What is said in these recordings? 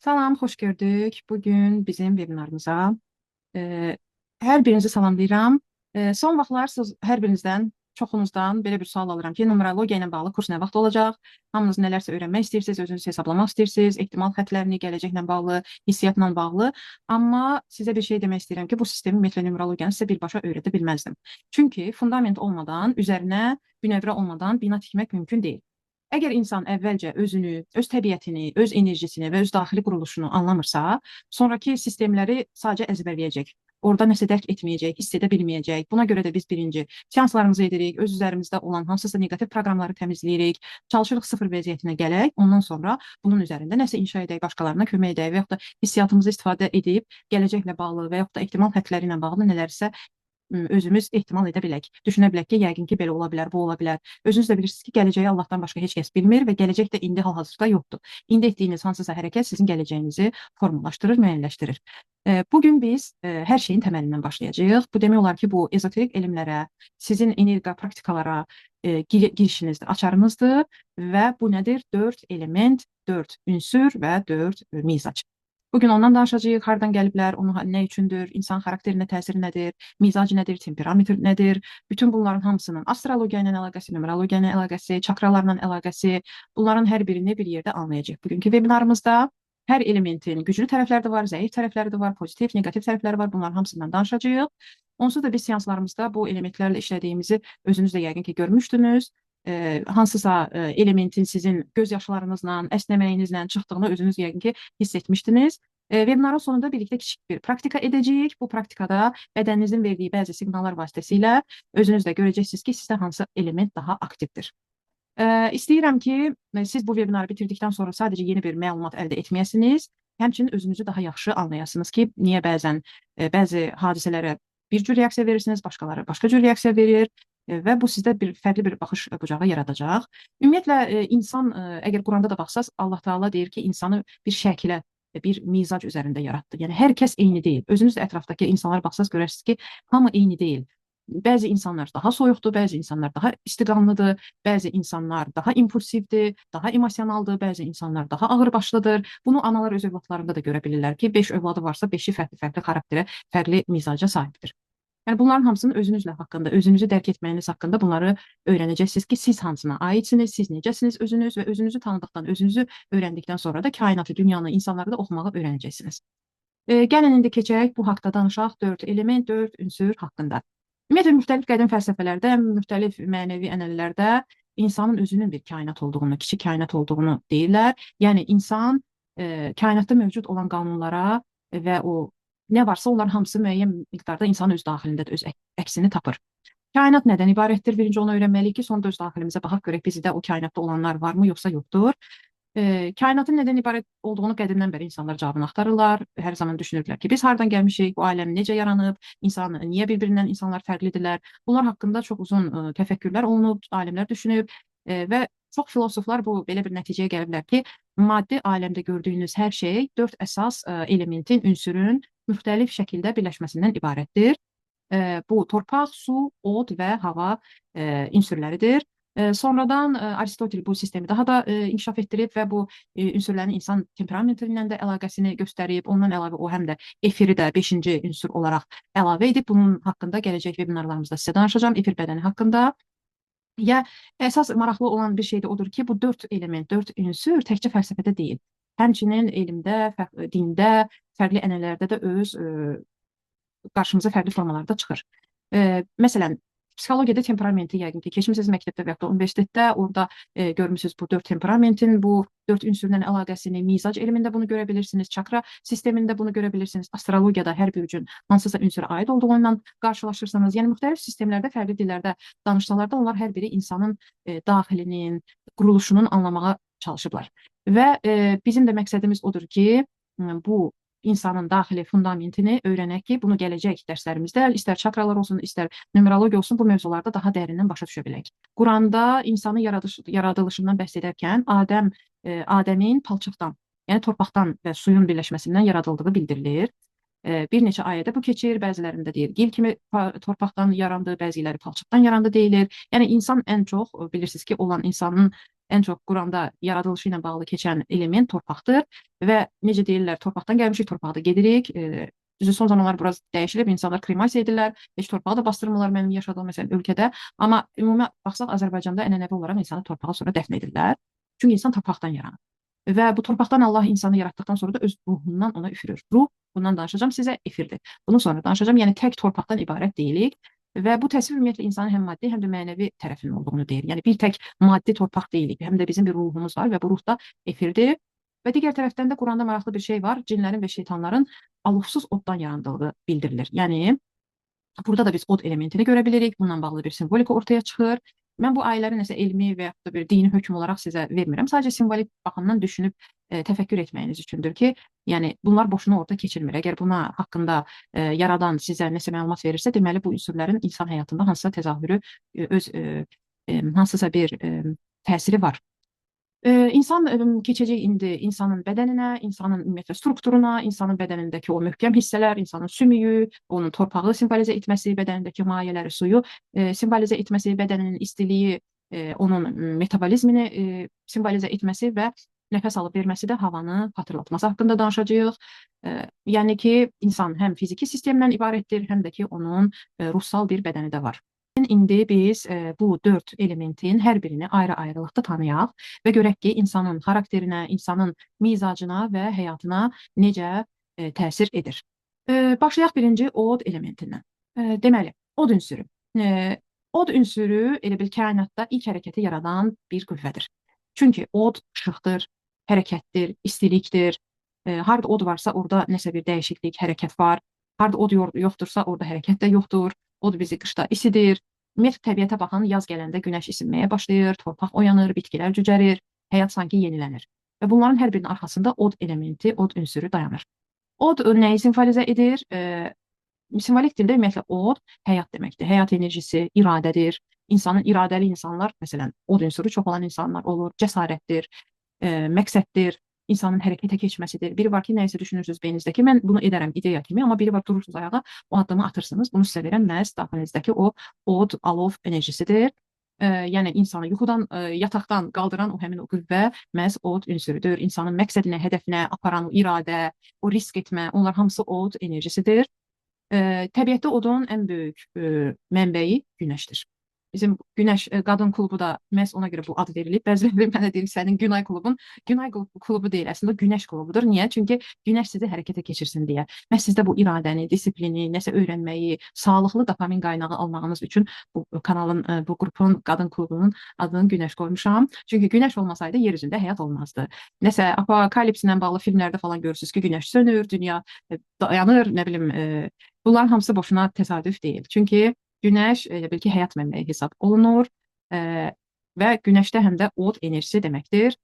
Salam, xoş gördük. Bugün bizim webinarımıza hər birinizi salamlayıram. Son vaxtlar siz hər birinizdən, çoxunuzdan belə bir sual alıram ki, numerologiya ilə bağlı kurs nə vaxt olacaq? Hamınız nələrsə öyrənmək istəyirsiniz, özünüzü hesablamaq istəyirsiniz, ehtimal xətlərini, gələcəklə bağlı, hissiyatla bağlı. Amma sizə bir şey demək istəyirəm ki, bu sistemi ümumiyyətlə numerologiyanı sizə birbaşa öyrədə bilməzdim. Çünki fundament olmadan, üzərinə bünövrə olmadan bina tikmək mümkün deyil. Əgər insan əvvəlcə özünü, öz təbiətini, öz enerjisini və öz daxili quruluşunu anlamırsa, sonrakı sistemləri sadəcə əzbərləyəcək. Orada nəsə dərk etməyəcək, hiss edə bilməyəcək. Buna görə də biz birinci seanslarımızı edirik, öz üzərimizdə olan hansısa neqativ proqramları təmizləyirik, çalışırıq sıfır vəziyyətinə gələk, ondan sonra bunun üzərində nəsə inşa edək, başqalarına kömək edək və yaxud da hissiyatımızı istifadə edib gələcəklə bağlı və yaxud da ehtimal xətləri ilə bağlı nələrsə özümüz ehtimal edə bilək. Düşünə bilək ki, yəqin ki, belə ola bilər, bu ola bilər. Özünüz də bilirsiniz ki, gələcəyi Allahdan başqa heç kəs bilmir və gələcək də indi hal-hazırda yoxdur. İndi etdiyiniz hansısa hərəkət sizin gələcəyinizi formalaşdırır, müəyyənləşdirir. Bugün biz hər şeyin təməlindən başlayacağıq. Bu demək olar ki, bu ezoterik elmlərə, sizin enerqa praktikalara girişinizdir, açarınızdır və bu nədir? 4 element, 4 ünsür və 4 mizac. Bugün ondan danışacağıq, hardan gəliblər, onu nə üçündür, insan xarakterinə təsiri nədir, mizac nədir, temperament nədir, bütün bunların hamısının astrologiya ilə əlaqəsi, numerologiya ilə əlaqəsi, çakralarla əlaqəsi, bunların hər birini bir yerdə anlayacağıq. Bugünkü webinarımızda hər elementin güclü tərəfləri də var, zəif tərəfləri də var, pozitiv, neqativ tərəfləri var. Bunların hamısından danışacağıq. Onsuz da biz seanslarımızda bu elementlərlə işlədiyimizi özünüz də yəqin ki görmüşdünüz. Hansısa elementin sizin göz yaşlarınızla, əsnəməyinizlə çıxdığını özünüz yəqin ki hiss etmişdiniz. Webinarın sonunda birlikdə kiçik bir praktika edəcəyik. Bu praktikada bədəninizin verdiyi bəzi siqnallar vasitəsilə özünüz də görəcəksiniz ki, sizdə hansı element daha aktivdir. İstəyirəm ki, siz bu webinarı bitirdikdən sonra sadəcə yeni bir məlumat əldə etməyəsiniz, həmçinin özünüzü daha yaxşı anlayasınız ki, niyə bəzən bəzi hadisələrə bir cür reaksiya verirsiniz, başqaları başqa cür reaksiya verir və bu sizdə bir fərqli bir baxış bucağı yaradacaq. Ümumiyyətlə insan əgər Quranda da baxsaz, Allah Taala deyir ki, insanı bir şəkilə, bir mizac üzərində yaratdı. Yəni hər kəs eyni deyil. Özünüz də ətrafdakı insanlara baxsaz görərsiniz ki, hamı eyni deyil. Bəzi insanlar daha soyuqdur, bəzi insanlar daha istiqanlıdır, bəzi insanlar daha impulsivdir, daha emosionaldır, bəzi insanlar daha ağırbaşlıdır. Bunu analar öz övladlarında da görə bilirlər ki, 5 övladı varsa 5-i fərqli-fərqli xarakterə, fərqli mizaca sahibdir. Yəni bunların hamısını özünüzlə haqqında, özünüzü dərk etməyiniz haqqında bunları öyrənəcəksiniz ki, siz hansına aidsiniz, siz necəsiniz özünüz və özünüzü tanıdıqdan, özünüzü öyrəndikdən sonra da kainatı, dünyanı, insanları da oxumağı öyrənəcəksiniz. Gəlin indi keçək bu haqda danışaq 4 element, 4 ünsür haqqında. Ümumiyyətlə müxtəlif qədim fəlsəfələrdə, müxtəlif mənəvi ənənələrdə insanın özünün bir kainat olduğunu, kiçik kainat olduğunu deyirlər. Yəni insan kainatda mövcud olan qanunlara və o nə varsa onların hamısı müəyyən miqdarda insanın öz daxilində də öz əksini tapır. Kainat nədən ibarətdir? Birinci onu öyrənməliyik ki, sonra da öz daxilimizə baxaq görək bizdə o kainatda olanlar varmı, yoxsa yoxdur. Kainatın nədən ibarət olduğunu qədimdən bəri insanlar cavabını axtarırlar. Hər zaman düşünürdülər ki, biz hardan gəlmişik, bu aləm necə yaranıb, insan niyə bir-birindən insanlar fərqlidirlər. Bunlar haqqında çox uzun təfəkkürlər olunub, alimlər düşünüb və çox filosoflar bu belə bir nəticəyə gəliblər ki, maddi aləmdə gördüyünüz hər şey 4 əsas elementin, ünsürün müxtəlif şəkildə birləşməsindən ibarətdir. Bu torpaq, su, od və hava ünsürləridir. Sonradan Aristotel bu sistemi daha da inkişaf etdirib və bu ünsürlərin insan temperamenti ilə də əlaqəsini göstərib. Ondan əlavə o həm də efiri də 5-ci ünsür olaraq əlavə edib. Bunun haqqında gələcək webinarlarımızda sizə danışacağam, efir bədəni haqqında. Ya əsas maraqlı olan bir şey də odur ki, bu 4 element, 4 ünsür təkcə fəlsəfədə deyil. Həmçinin elmdə, dində, fərqli ənənələrdə də öz qarşımıza fərqli formalarda çıxır. Məsələn, psixologiyada temperamenti yəqin ki, keçmisiniz məktəbdə və yaxud da universitetdə, orada görmüsünüz bu 4 temperamentin, bu 4 ünsürlə əlaqəsini, mizac elmində bunu görə bilirsiniz, çakra sistemində bunu görə bilirsiniz, astrologiyada hər bir üçün hansısa ünsürə aid olduğundan qarşılaşırsınız. Yəni müxtəlif sistemlərdə, fərqli dillərdə danışsalar da onlar hər biri insanın daxilinin, quruluşunun anlamağa çalışıblar. Və bizim də məqsədimiz odur ki, bu insanın daxili fundamentini öyrənək ki, bunu gələcək dərslərimizdə, istər çakralar olsun, istər numerologiya olsun, bu mövzularda daha dərindən başa düşə bilək. Quranda insanın yaradılışından bəhs edərkən Adəmin palçıqdan, yəni torpaqdan və suyun birləşməsindən yaradıldığı bildirilir. Bir neçə ayədə bu keçir, bəzilərində deyir gil kimi torpaqdan yarandı, bəziləri palçıqdan yarandı deyilir. Yəni insan ən çox bilirsiniz ki, olan insanın Ən çox Quranda yaradılışı ilə bağlı keçən element torpaqdır və necə deyirlər, torpaqdan gəlmişik, torpağa da gedirik. Düzü son zamanlar biraz dəyişilib, insanlar kremasiya edirlər, heç torpağı da bastırmırlar mənim yaşadığım məsələn ölkədə. Amma ümumi baxsaq Azərbaycanda ənənəvi olaraq insanı torpağa sonra dəfn edirlər. Çünki insan torpaqdan yaranır. Və bu torpaqdan Allah insanı yaratdıqdan sonra da öz ruhundan ona üfürür. Ruh, bundan danışacağım sizə, efirdir. Bunu sonra danışacağım. Yəni tək torpaqdan ibarət deyilik. Və bu təsvir ümumiyyətlə insanın həm maddi, həm də mənəvi tərəfinin olduğunu deyir. Yəni bir tək maddi torpaq deyilik, həm də bizim bir ruhumuz var və bu ruh da efirdir. Və digər tərəfdən də Quranda maraqlı bir şey var. Cinlərin və şeytanların alovsuz oddan yarandığı bildirilir. Yəni burada da biz od elementini görə bilirik. Bununla bağlı bir simvolika ortaya çıxır. Mən bu ayələri nəsə elmi və yaxud da bir dini hökm olaraq sizə vermirəm. Sadəcə simvolik baxımdan düşünüb təfəkkür etməyiniz üçündür ki, yəni bunlar boşuna orada keçilmir. Əgər buna haqqında yaradan sizə nəsə məlumat verirsə, deməli bu ünsürlərin insan həyatında hansısa təzahürü, öz hansısa bir təsiri var. İnsan keçəcək indi insanın bədəninə, insanın ümumiyyətlə strukturuna, insanın bədənindəki o möhkəm hissələr, insanın sümüyü, onun torpağı simvolizə etməsi, bədənindəki mayələri, suyu simvolizə etməsi, bədəninin istiliyi, onun metabolizmini simvolizə etməsi və nəfəs alıb verməsi də havanı xatırlatması haqqında danışacağıq. Yəni ki, insan həm fiziki sistemdən ibarətdir, həm də ki, onun ruhsal bir bədəni də var. İndi biz bu dörd elementin hər birini ayrı-ayrılıqda tanıyaq və görək ki, insanın xarakterinə, insanın mizacına və həyatına necə təsir edir. Başlayaq birinci od elementindən. Deməli, od ünsürü. Od ünsürü elə bil kainatda ilk hərəkəti yaradan bir qüvvədir. Çünki od işıqdır, hərəkətdir, istilikdir. Harda od varsa orada nəsə bir dəyişiklik, hərəkət var. Harda od yoxdursa orada hərəkət də yoxdur. Od bizi qışda isidir. Ümumiyyətlə təbiətə baxın, yaz gələndə günəş isinməyə başlayır, torpaq oyanır, bitkilər cücərir, həyat sanki yenilənir. Və bunların hər birinin arxasında od elementi, od ünsürü dayanır. Od nəyi simvolizə edir? Simvolik dildə ümumiyyətlə od həyat deməkdir. Həyat enerjisi, iradədir. İnsanın iradəli insanlar, məsələn, od ünsürü çox olan insanlar olur, cəsarətdir, məqsəddir, insanın hərəkətə keçməsidir. Biri var ki, nəyisə düşünürsünüz beyninizdə ki, mən bunu edərəm ideya kimi, amma biri var durursunuz ayağa, o addımı atırsınız. Bunu sizə verən məhz daxilinizdəki o od, alov enerjisidir. Yəni insanı yuxudan, yataqdan qaldıran o həmin o qüvvə məhz od ünsürüdür. İnsanın məqsədinə, hədəfinə aparan o iradə, o risk etmə, onlar hamısı od enerjisidir. Təbiətdə odun ən böyük mənbəyi günəşdir. Bizim Günəş Qadın Klubu da məhz ona görə bu ad verilib. Bəziləri mənə deyir, sənin Günay klubun Günay klubu deyil, əslində Günəş klubudur. Niyə? Çünki Günəş sizi hərəkətə keçirsin deyə. Məhz sizdə bu iradəni, disiplini, nəsə öyrənməyi, sağlıqlı dopamin qaynağı almağınız üçün bu kanalın, bu qrupun, qadın klubunun adını Günəş qoymuşam. Çünki Günəş olmasaydı yer üzündə həyat olmazdı. Nəsə apokalipslə bağlı filmlərdə falan görürsünüz ki, Günəş sönür, dünya dayanır, nə bilim, bunların hamısı boşuna təsadüf deyil. Çünki Günəş elə bil ki, həyat mənbəyi hesab olunur və günəşdə həm də od enerjisi deməkdir.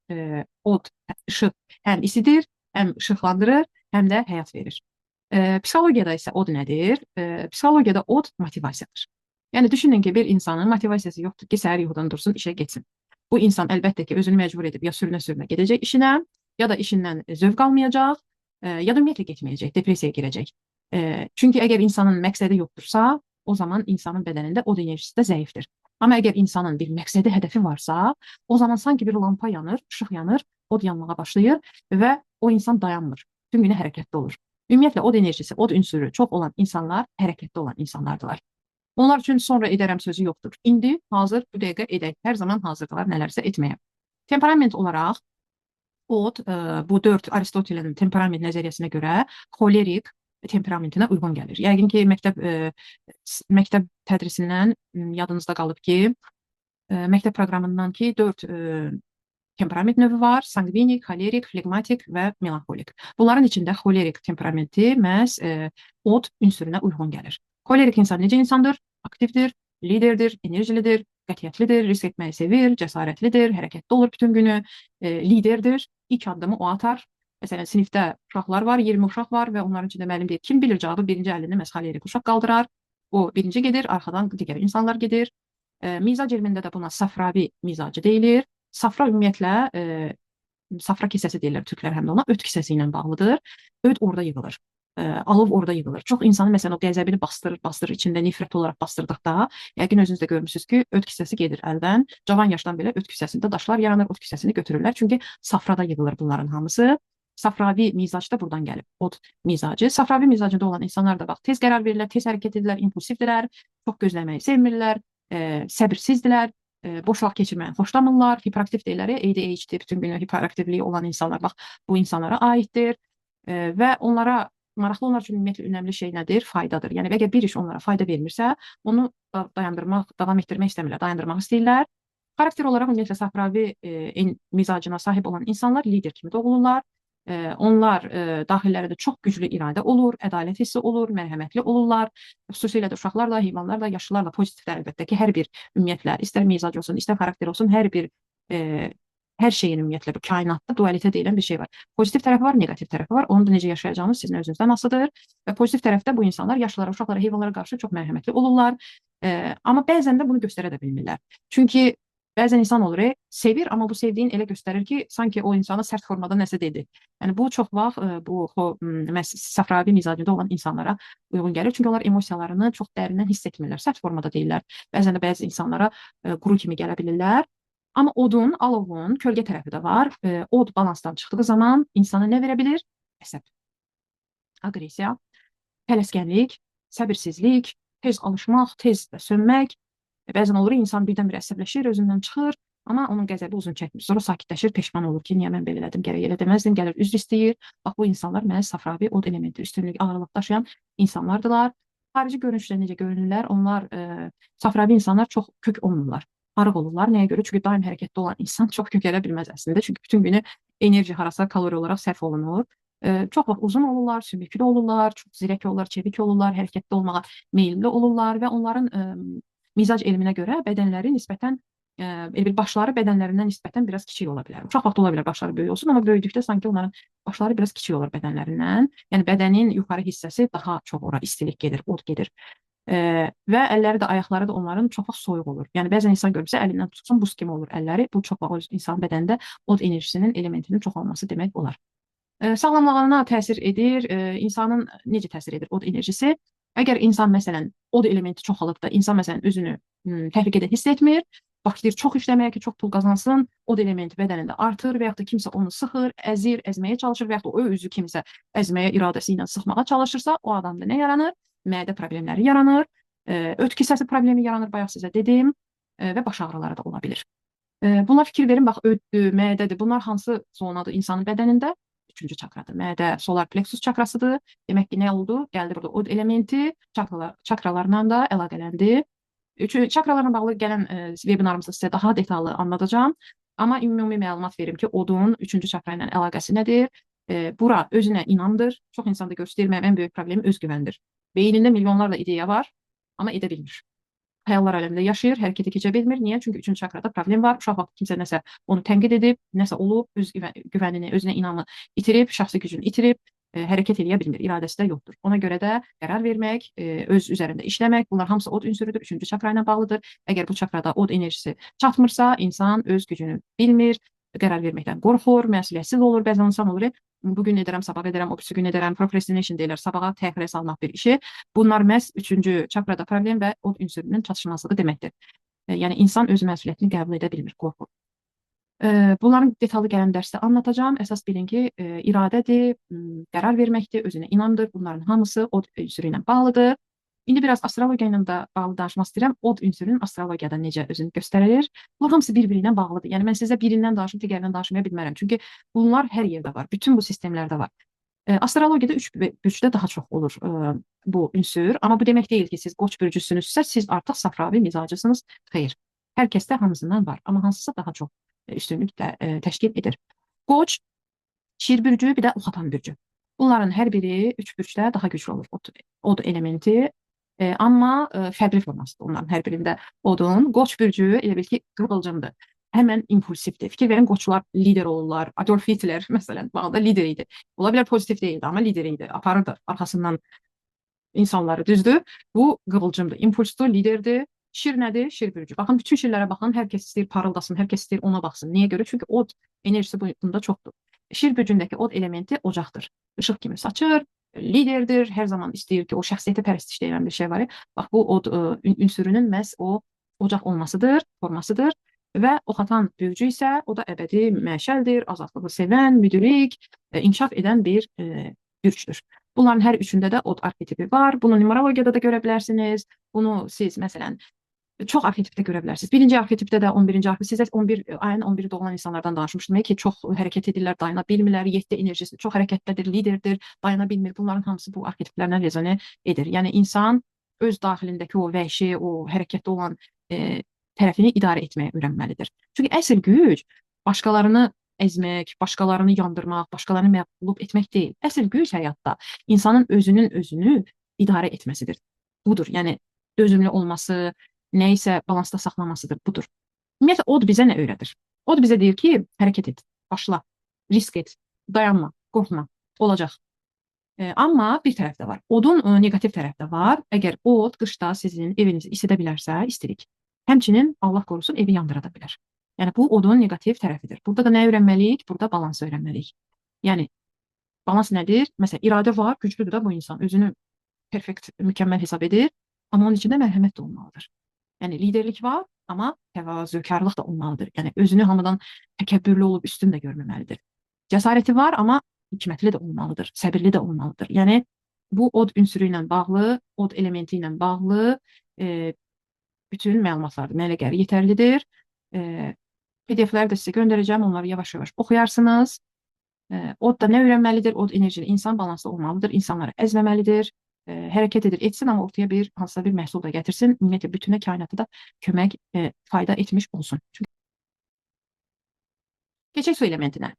Od, işıq həm isidir, həm işıqlandırır, həm də həyat verir. Psixologiyada isə od nədir? Psixologiyada od motivasiyadır. Yəni düşünün ki, bir insanın motivasiyası yoxdur ki, səhər yuxudan dursun, işə getsin. Bu insan əlbəttə ki, özünü məcbur edib ya sürünə-sürünə gedəcək işinə, ya da işindən zövq almayacaq, ya da ümumiyyətlə getməyəcək, depressiyaya girəcək. Çünki əgər insanın məqsədi yoxdursa, o zaman insanın bədənində od enerjisi də zəifdir. Amma əgər insanın bir məqsədi, hədəfi varsa, o zaman sanki bir lampa yanır, işıq yanır, od yanmağa başlayır və o insan dayanmır. Tüm günü hərəkətdə olur. Ümumiyyətlə, od enerjisi, od ünsürü çox olan insanlar hərəkətdə olan insanlardılar. Onlar üçün sonra edərəm sözü yoxdur. İndi, hazır, bu dəqiqə edək. Hər zaman hazırdılar nələrsə etməyə. Temperament olaraq od, bu dörd Aristotelin temperament nəzəriyyəsinə görə xolerik temperamentinə uyğun gəlir. Yəqin ki, məktəb tədrisindən yadınızda qalıb ki, məktəb proqramından ki, 4 temperament növü var: sangvinik, xolerik, flegmatik və melanxolik. Bunların içində xolerik temperamenti məhz od ünsürünə uyğun gəlir. Xolerik insan necə insandır? Aktivdir, liderdir, enerjilidir, qətiyyətlidir, risk etməyi sevir, cəsarətlidir, hərəkətdə olur bütün günü, liderdir. İlk addımı o atar. Məsələn, sinifdə uşaqlar var, 20 uşaq var və onların içində müəllim deyir, kim bilir cavabı birinci əlini məhz xolerik uşaq qaldırar. O birinci gedir, arxadan digər insanlar gedir. Mizac elmində də buna safravi mizacı deyilir. Safra ümumiyyətlə, safra kisəsi deyirlər türklər həm də ona, öd kisəsi ilə bağlıdır. Öd orada yığılır. Alov orada yığılır. Çox insanın məsələn o qəzəbini bastırır, bastırır, içində nifrət olaraq bastırdıqda, yəqin özünüz də görmüsünüz ki, öd kisəsi gedir əldən. Cavan yaşdan belə öd kisəsində daşlar yaranır, od kisəsini götürürlər. Çünki safrada yığılır bunların hamısı. Safravi mizac da buradan gəlib. Od mizacı. Safravi mizacında olan insanlar da bax tez qərar verirlər, tez hərəkət edirlər, impulsivdirlər, çox gözləməyi sevmirlər, səbirsizdirlər, boş vaxt keçirməyi xoşlamırlar, hiperaktiv deyirlər, ADHD, bütün günü hiperaktivliyi olan insanlar bax bu insanlara aiddir və onlara maraqlı, onlar üçün ümumiyyətlə önəmli şey nədir? Faydadır. Yəni əgər bir iş onlara fayda vermirsə, onu dayandırmaq, davam etdirmək istəmirlər, dayandırmaq istəyirlər. Xarakter olaraq ümumiyyətlə safravi mizacına sahib olan insanlar lider kimi doğulurlar. Onlar daxillərində çox güclü iradə olur, ədalət hissi olur, mərhəmətli olurlar. Xüsusilə də uşaqlarla, heyvanlarla, yaşlılarla pozitivlər əlbəttə ki, hər bir ümumiyyətlə, istər mizac olsun, istər xarakter olsun, hər bir hər şeyin ümumiyyətlə bu kainatda dualitə deyilən bir şey var. Pozitiv tərəfi var, neqativ tərəfi var. Onu da necə yaşayacağınız sizin özünüzdən asılıdır. Və pozitiv tərəfdə bu insanlar yaşlılara, uşaqlara, heyvanlara qarşı çox mərhəmətli olurlar. Amma bəzən də bunu göstərə də bilmirlər. Çünki bəzən insan olur, sevir, amma bu sevdiyin elə göstərir ki, sanki o insana sərt formada nəsə dedi. Yəni bu çox vaxt bu məhz safravi mizacında olan insanlara uyğun gəlir. Çünki onlar emosiyalarını çox dərindən hiss etmirlər, sərt formada deyirlər. Bəzən də bəzi insanlara quru kimi gələ bilirlər. Amma odun, alovun kölgə tərəfi də var. Od balansdan çıxdığı zaman insana nə verə bilir? Əsəb, aqressiya, tələskənlik, səbirsizlik, tez alışmaq, tez sönmək. Bəzən olur, insan birdən-birə əsəbləşir, özündən çıxır, amma onun qəzəbi uzun çəkmir. Sonra sakitləşir, peşman olur ki, niyə mən belə elədim, gərək elə deməzdim, gəlir üzr istəyir. Bax, bu insanlar məhz safravi od elementi, üstünlük, ağırlıq daşıyan insanlardılar. Xarici görünüşdə necə görünürlər? Onlar, safravi insanlar çox kök olmurlar, arıq olurlar. Nəyə görə? Çünki daim hərəkətdə olan insan çox kökələ bilməz əslində. Çünki bütün günü enerji harasa kalori olaraq sərf olunur. Çox vaxt uzun olurlar, sümüklü olurlar, çox zirək olurlar, çevik olurlar, hərəkətdə olmağa meyilli olurlar və onların mizac elminə görə bədənləri nisbətən, elə bil başları bədənlərindən nisbətən biraz kiçik ola bilər. Uşaq vaxtı ola bilər başları böyük olsun, amma böyüdükdə sanki onların başları biraz kiçik olur bədənlərindən. Yəni bədənin yuxarı hissəsi daha çox ora istilik gedir, od gedir. Və əlləri də, ayaqları da onların çox vaxt soyuq olur. Yəni bəzən insan görürsə əlindən tutsun buz kimi olur əlləri. Bu çox vaxt insan bədənində od enerjisinin elementinin çoxalması demək olar. Sağlamlığına təsir edir. İnsanın necə təsir edir od enerjisi? Əgər insan məsələn od elementi çoxalıb da insan məsələn özünü təhlükədə hiss etmir, başlayır çox işləməyə ki, çox pul qazansın, od elementi bədənində artır və yaxud da kimsə onu sıxır, əzir, əzməyə çalışır və yaxud da o özü kimsə əzməyə iradəsi ilə sıxmağa çalışırsa, o adamda nə yaranır? Mədə problemləri yaranır, öd kisəsi problemi yaranır, bayaq sizə dedim, və baş ağrıları da ola bilir. Bunlar fikir verin, bax, öddür, mədədir. Bunlar hansı zonadır insanın bədənində? Üçüncü çakradır. Mədə solar plexus çakrasıdır. Demək ki, nə oldu? Gəldi burada od elementi, çakralarla da əlaqələndi. Çakralarla bağlı gələn webinarımızda sizə daha detallı anlatacağam. Amma ümumi məlumat verim ki, odun üçüncü çakra ilə əlaqəsi nədir? Bura özünə inamdır. Çox insanda göstərir, mənim ən böyük problemim özgüvəndir. Beynində milyonlarla ideya var, amma edə bilmir. Xəyallar aləmində yaşayır, hərəkətə keçə bilmir. Niyə? Çünki üçüncü çakrada problem var. Uşaq vaxtı kimsə nəsə onu tənqid edib, nəsə olub, öz güvənini, özünə inamı itirib, şəxsi gücünü itirib, hərəkət eləyə bilmir. İradəsi də yoxdur. Ona görə də qərar vermək, öz üzərində işləmək, bunlar hamısı od ünsürüdür, üçüncü çakra ilə bağlıdır. Əgər bu çakrada od enerjisi çatmırsa, insan öz gücünü bilmir, qərar verməkdən qorxur, məsuliyyətsiz olur. Bəzən insan olur, bugün edərəm, sabah edərəm, o birisi gün edərəm, procrastination deyirlər, sabaha təxirə salmaq bir işi. Bunlar məhz üçüncü çakrada problem və od ünsürünün çatışmazlığı deməkdir. Yəni insan öz məsuliyyətini qəbul edə bilmir, qorxur. Bunların detallı gələn dərsdə anlatacağam. Əsas bilin ki, iradədir, qərar verməkdir, özünə inamdır. Bunların hamısı od ünsürü ilə bağlıdır. İndi biraz astrologiya ilə də bağlı danışmaq istəyirəm. Od ünsürünün astrologiyada necə özünü göstərir? Bunlar hamısı bir-biri ilə bağlıdır. Yəni mən sizə birindən danışım, digərindən danışmaya bilmərəm. Çünki bunlar hər yerdə var. Bütün bu sistemlərdə var. Astrologiyada üç bürcdə daha çox olur bu ünsür. Amma bu demək deyil ki, siz Qoç bürcüsünüzsə, siz artıq safravi mizacısınız. Xeyr. Hər kəsdə hamısından var. Amma hansısa daha çox üstünlük də təşkil edir. Qoç, Şir bürcü, bir də Oxatan bürcü. Bunların hər biri üç bürcdə daha güclü olur. Od elementi. Amma fərqli formasıdır onların hər birində odun. Qoç bürcü elə bil ki, qıvılcımdır. Həmən impulsivdir. Fikir verin, qoçlar lider olurlar. Adolf Hitler məsələn, bağda lider idi. Ola bilər pozitiv deyildi, amma lider idi. Aparırdı arxasından insanları, düzdür? Bu qıvılcımdır. İmpulsdur, liderdir. Şir nədir? Şir bürcü. Baxın, bütün şirlərə baxın, hər kəs istəyir parıldasın, hər kəs istəyir ona baxsın. Niyə görə? Çünki od enerjisi bunda çoxdur. Şir bürcündəki od elementi ocaqdır. Işıq kimi saçır, Liderdir, hər zaman istəyir ki, o şəxsiyyətə pərəstiş deyilən bir şey var. Bax, bu od ünsürünün məhz o ocaq olmasıdır, formasıdır. Və oxatan bürcü isə o da əbədi məşəldir, azadlığı sevən, müdrik, inkişaf edən bir bürcdür. Bunların hər üçündə də od arxetipi var. Bunu numerologiyada da görə bilərsiniz. Bunu siz məsələn çox arxetipdə görə bilərsiniz. Birinci arxetipdə də 11-ci arxetip, sizə 11 ayın 11-i doğulan insanlardan danışmışdım ki, çox hərəkət edirlər, dayana bilmirlər, 7 enerjisi çox hərəkətdədir, liderdir, dayana bilmir. Bunların hamısı bu arxetiplərlə rezone edir. Yəni insan öz daxilindəki o vəhşi, o hərəkətdə olan tərəfini idarə etməyi öyrənməlidir. Çünki əsl güc başqalarını əzmək, başqalarını yandırmaq, başqalarını məğlub etmək deyil. Əsl güc həyatda insanın özünün özünü idarə etməsidir. Budur. Yəni dözümlü olması, nə isə balansda saxlamasıdır. Budur. Ümumiyyətlə od bizə nə öyrədir? Od bizə deyir ki, hərəkət et, başla, risk et, dayanma, qorxma, olacaq. Amma bir tərəf də var. Odun neqativ tərəfi də var. Əgər od qışda sizin evinizi isidə bilərsə, istilik. Həmçinin Allah qorusun evi yandıra da bilər. Yəni bu odun neqativ tərəfidir. Burada da nə öyrənməliyik? Burada balans öyrənməliyik. Yəni balans nədir? Məsələn, iradə var, güclüdür də bu insan. Özünü perfekt, mükəmməl hesab edir, amma onun içində mərhəmət də olmalıdır. Yəni liderlik var, amma təvazökarlıq da olmalıdır. Yəni özünü hamıdan təkəbbürlü olub üstün də görməməlidir. Cəsarəti var, amma hikmətli də olmalıdır, səbirli də olmalıdır. Yəni bu od ünsürü ilə bağlı, od elementi ilə bağlı bütün məlumatlar da mənə elə gəlir yetərlidir. PDF-ləri də sizə göndərəcəm, onları yavaş-yavaş oxuyarsınız. Od da nə öyrənməlidir? Od enerjili insan balanslı olmalıdır, insanları əzməməlidir, hərəkət edir, etsin, amma ortaya bir hansısa bir məhsul da gətirsin. Ümumiyyətlə bütünə, kainata da kömək, fayda etmiş olsun. Çünki keçək su elementinə.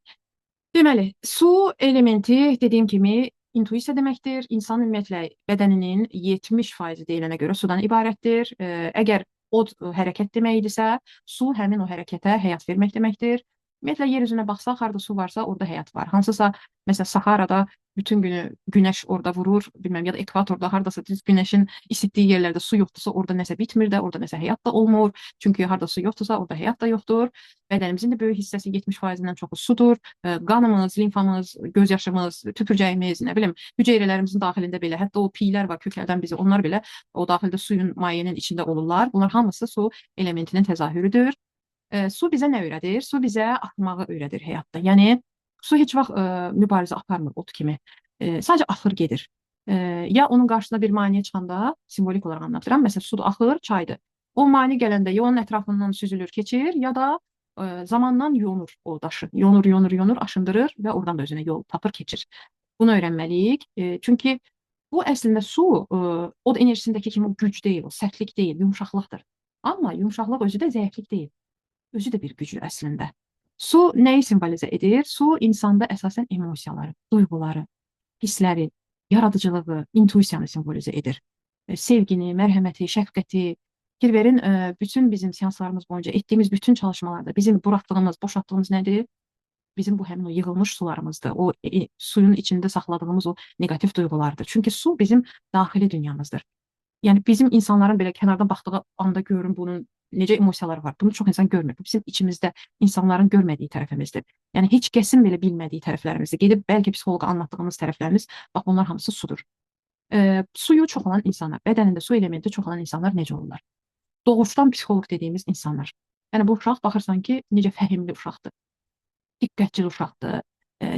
Deməli, su elementi dediyim kimi intuisiya deməkdir. İnsan ümumiyyətlə bədəninin 70% deyilənə görə sudan ibarətdir. Əgər od hərəkət deməkdirsə, su həmin o hərəkətə həyat vermək deməkdir. Ümumiyyətlə yer üzünə baxsaq, harda su varsa, orada həyat var. Hansısa məsələn Saharada bütün günü günəş orada vurur, bilməm ya da ekvatorda hardasa düz günəşin isitdiyi yerlərdə su yoxdursa, orada nəsə bitmir də, orada nəsə həyat da olmur. Çünki harda su yoxdursa, orada həyat da yoxdur. Bədənimizin də böyük hissəsi 70%-dən çoxu sudur. Qanımız, limfamız, göz yaşımız, tüpürcəyimiz, nə bilim, hüceyrələrimizin daxilində belə, hətta o piylər var köklərdən bizi, onlar belə o daxildə suyun, mayenin içində olurlar. Bunlar hamısı su elementinin təzahürüdür. Su bizə nə öyrədir? Su bizə axmağı öyrədir həyatda. Yəni su heç vaxt mübarizə aparmır ot kimi. Sadəcə axır gedir. Ya onun qarşısına bir maneə çıxanda, simvolik olaraq anlatıram. Məsələn, su axır, çaydır. O mane gələndə ya onun ətrafından süzülür, keçir, ya da zamandan yonur o daşı. Yonur, yonur, yonur, aşındırır və oradan da özünə yol tapır, keçir. Bunu öyrənməliyik. Çünki bu əslində su od enerjisindəki kimi güc deyil, o sərtlik deyil, yumşaqlıqdır. Amma yumşaqlıq özü də zəiflik deyil. Özü də bir gücdür əslində. Su nəyi simvolizə edir? Su insanda əsasən emosiyaları, duyğuları, hissləri, yaradıcılığı, intuisiyanı simvolizə edir. Sevgini, mərhəməti, şəfqəti. Fikir verin, bütün bizim seanslarımız boyunca etdiyimiz bütün çalışmalarda bizim buraxdığımız, boşaltdığımız nədir? Bizim bu həmin o yığılmış sularımızdır. O suyun içində saxladığımız o neqativ duyğulardır. Çünki su bizim daxili dünyamızdır. Yəni bizim insanların belə kənardan baxdığı anda görün bunun necə emosiyaları var. Bunu çox insan görmür. Bu bizim içimizdə insanların görmədiyi tərəfimizdir. Yəni heç kəsin belə bilmədiyi tərəflərimizdir. Gedib bəlkə psixoloqa anlatdığımız tərəflərimiz, bax bunlar hamısı sudur. Suyu çox olan insanlar, bədənində su elementi çox olan insanlar necə olurlar? Doğuşdan psixoloq dediyimiz insanlar. Yəni bu uşaq baxırsan ki, necə fəhimli uşaqdır. Diqqətçil uşaqdır,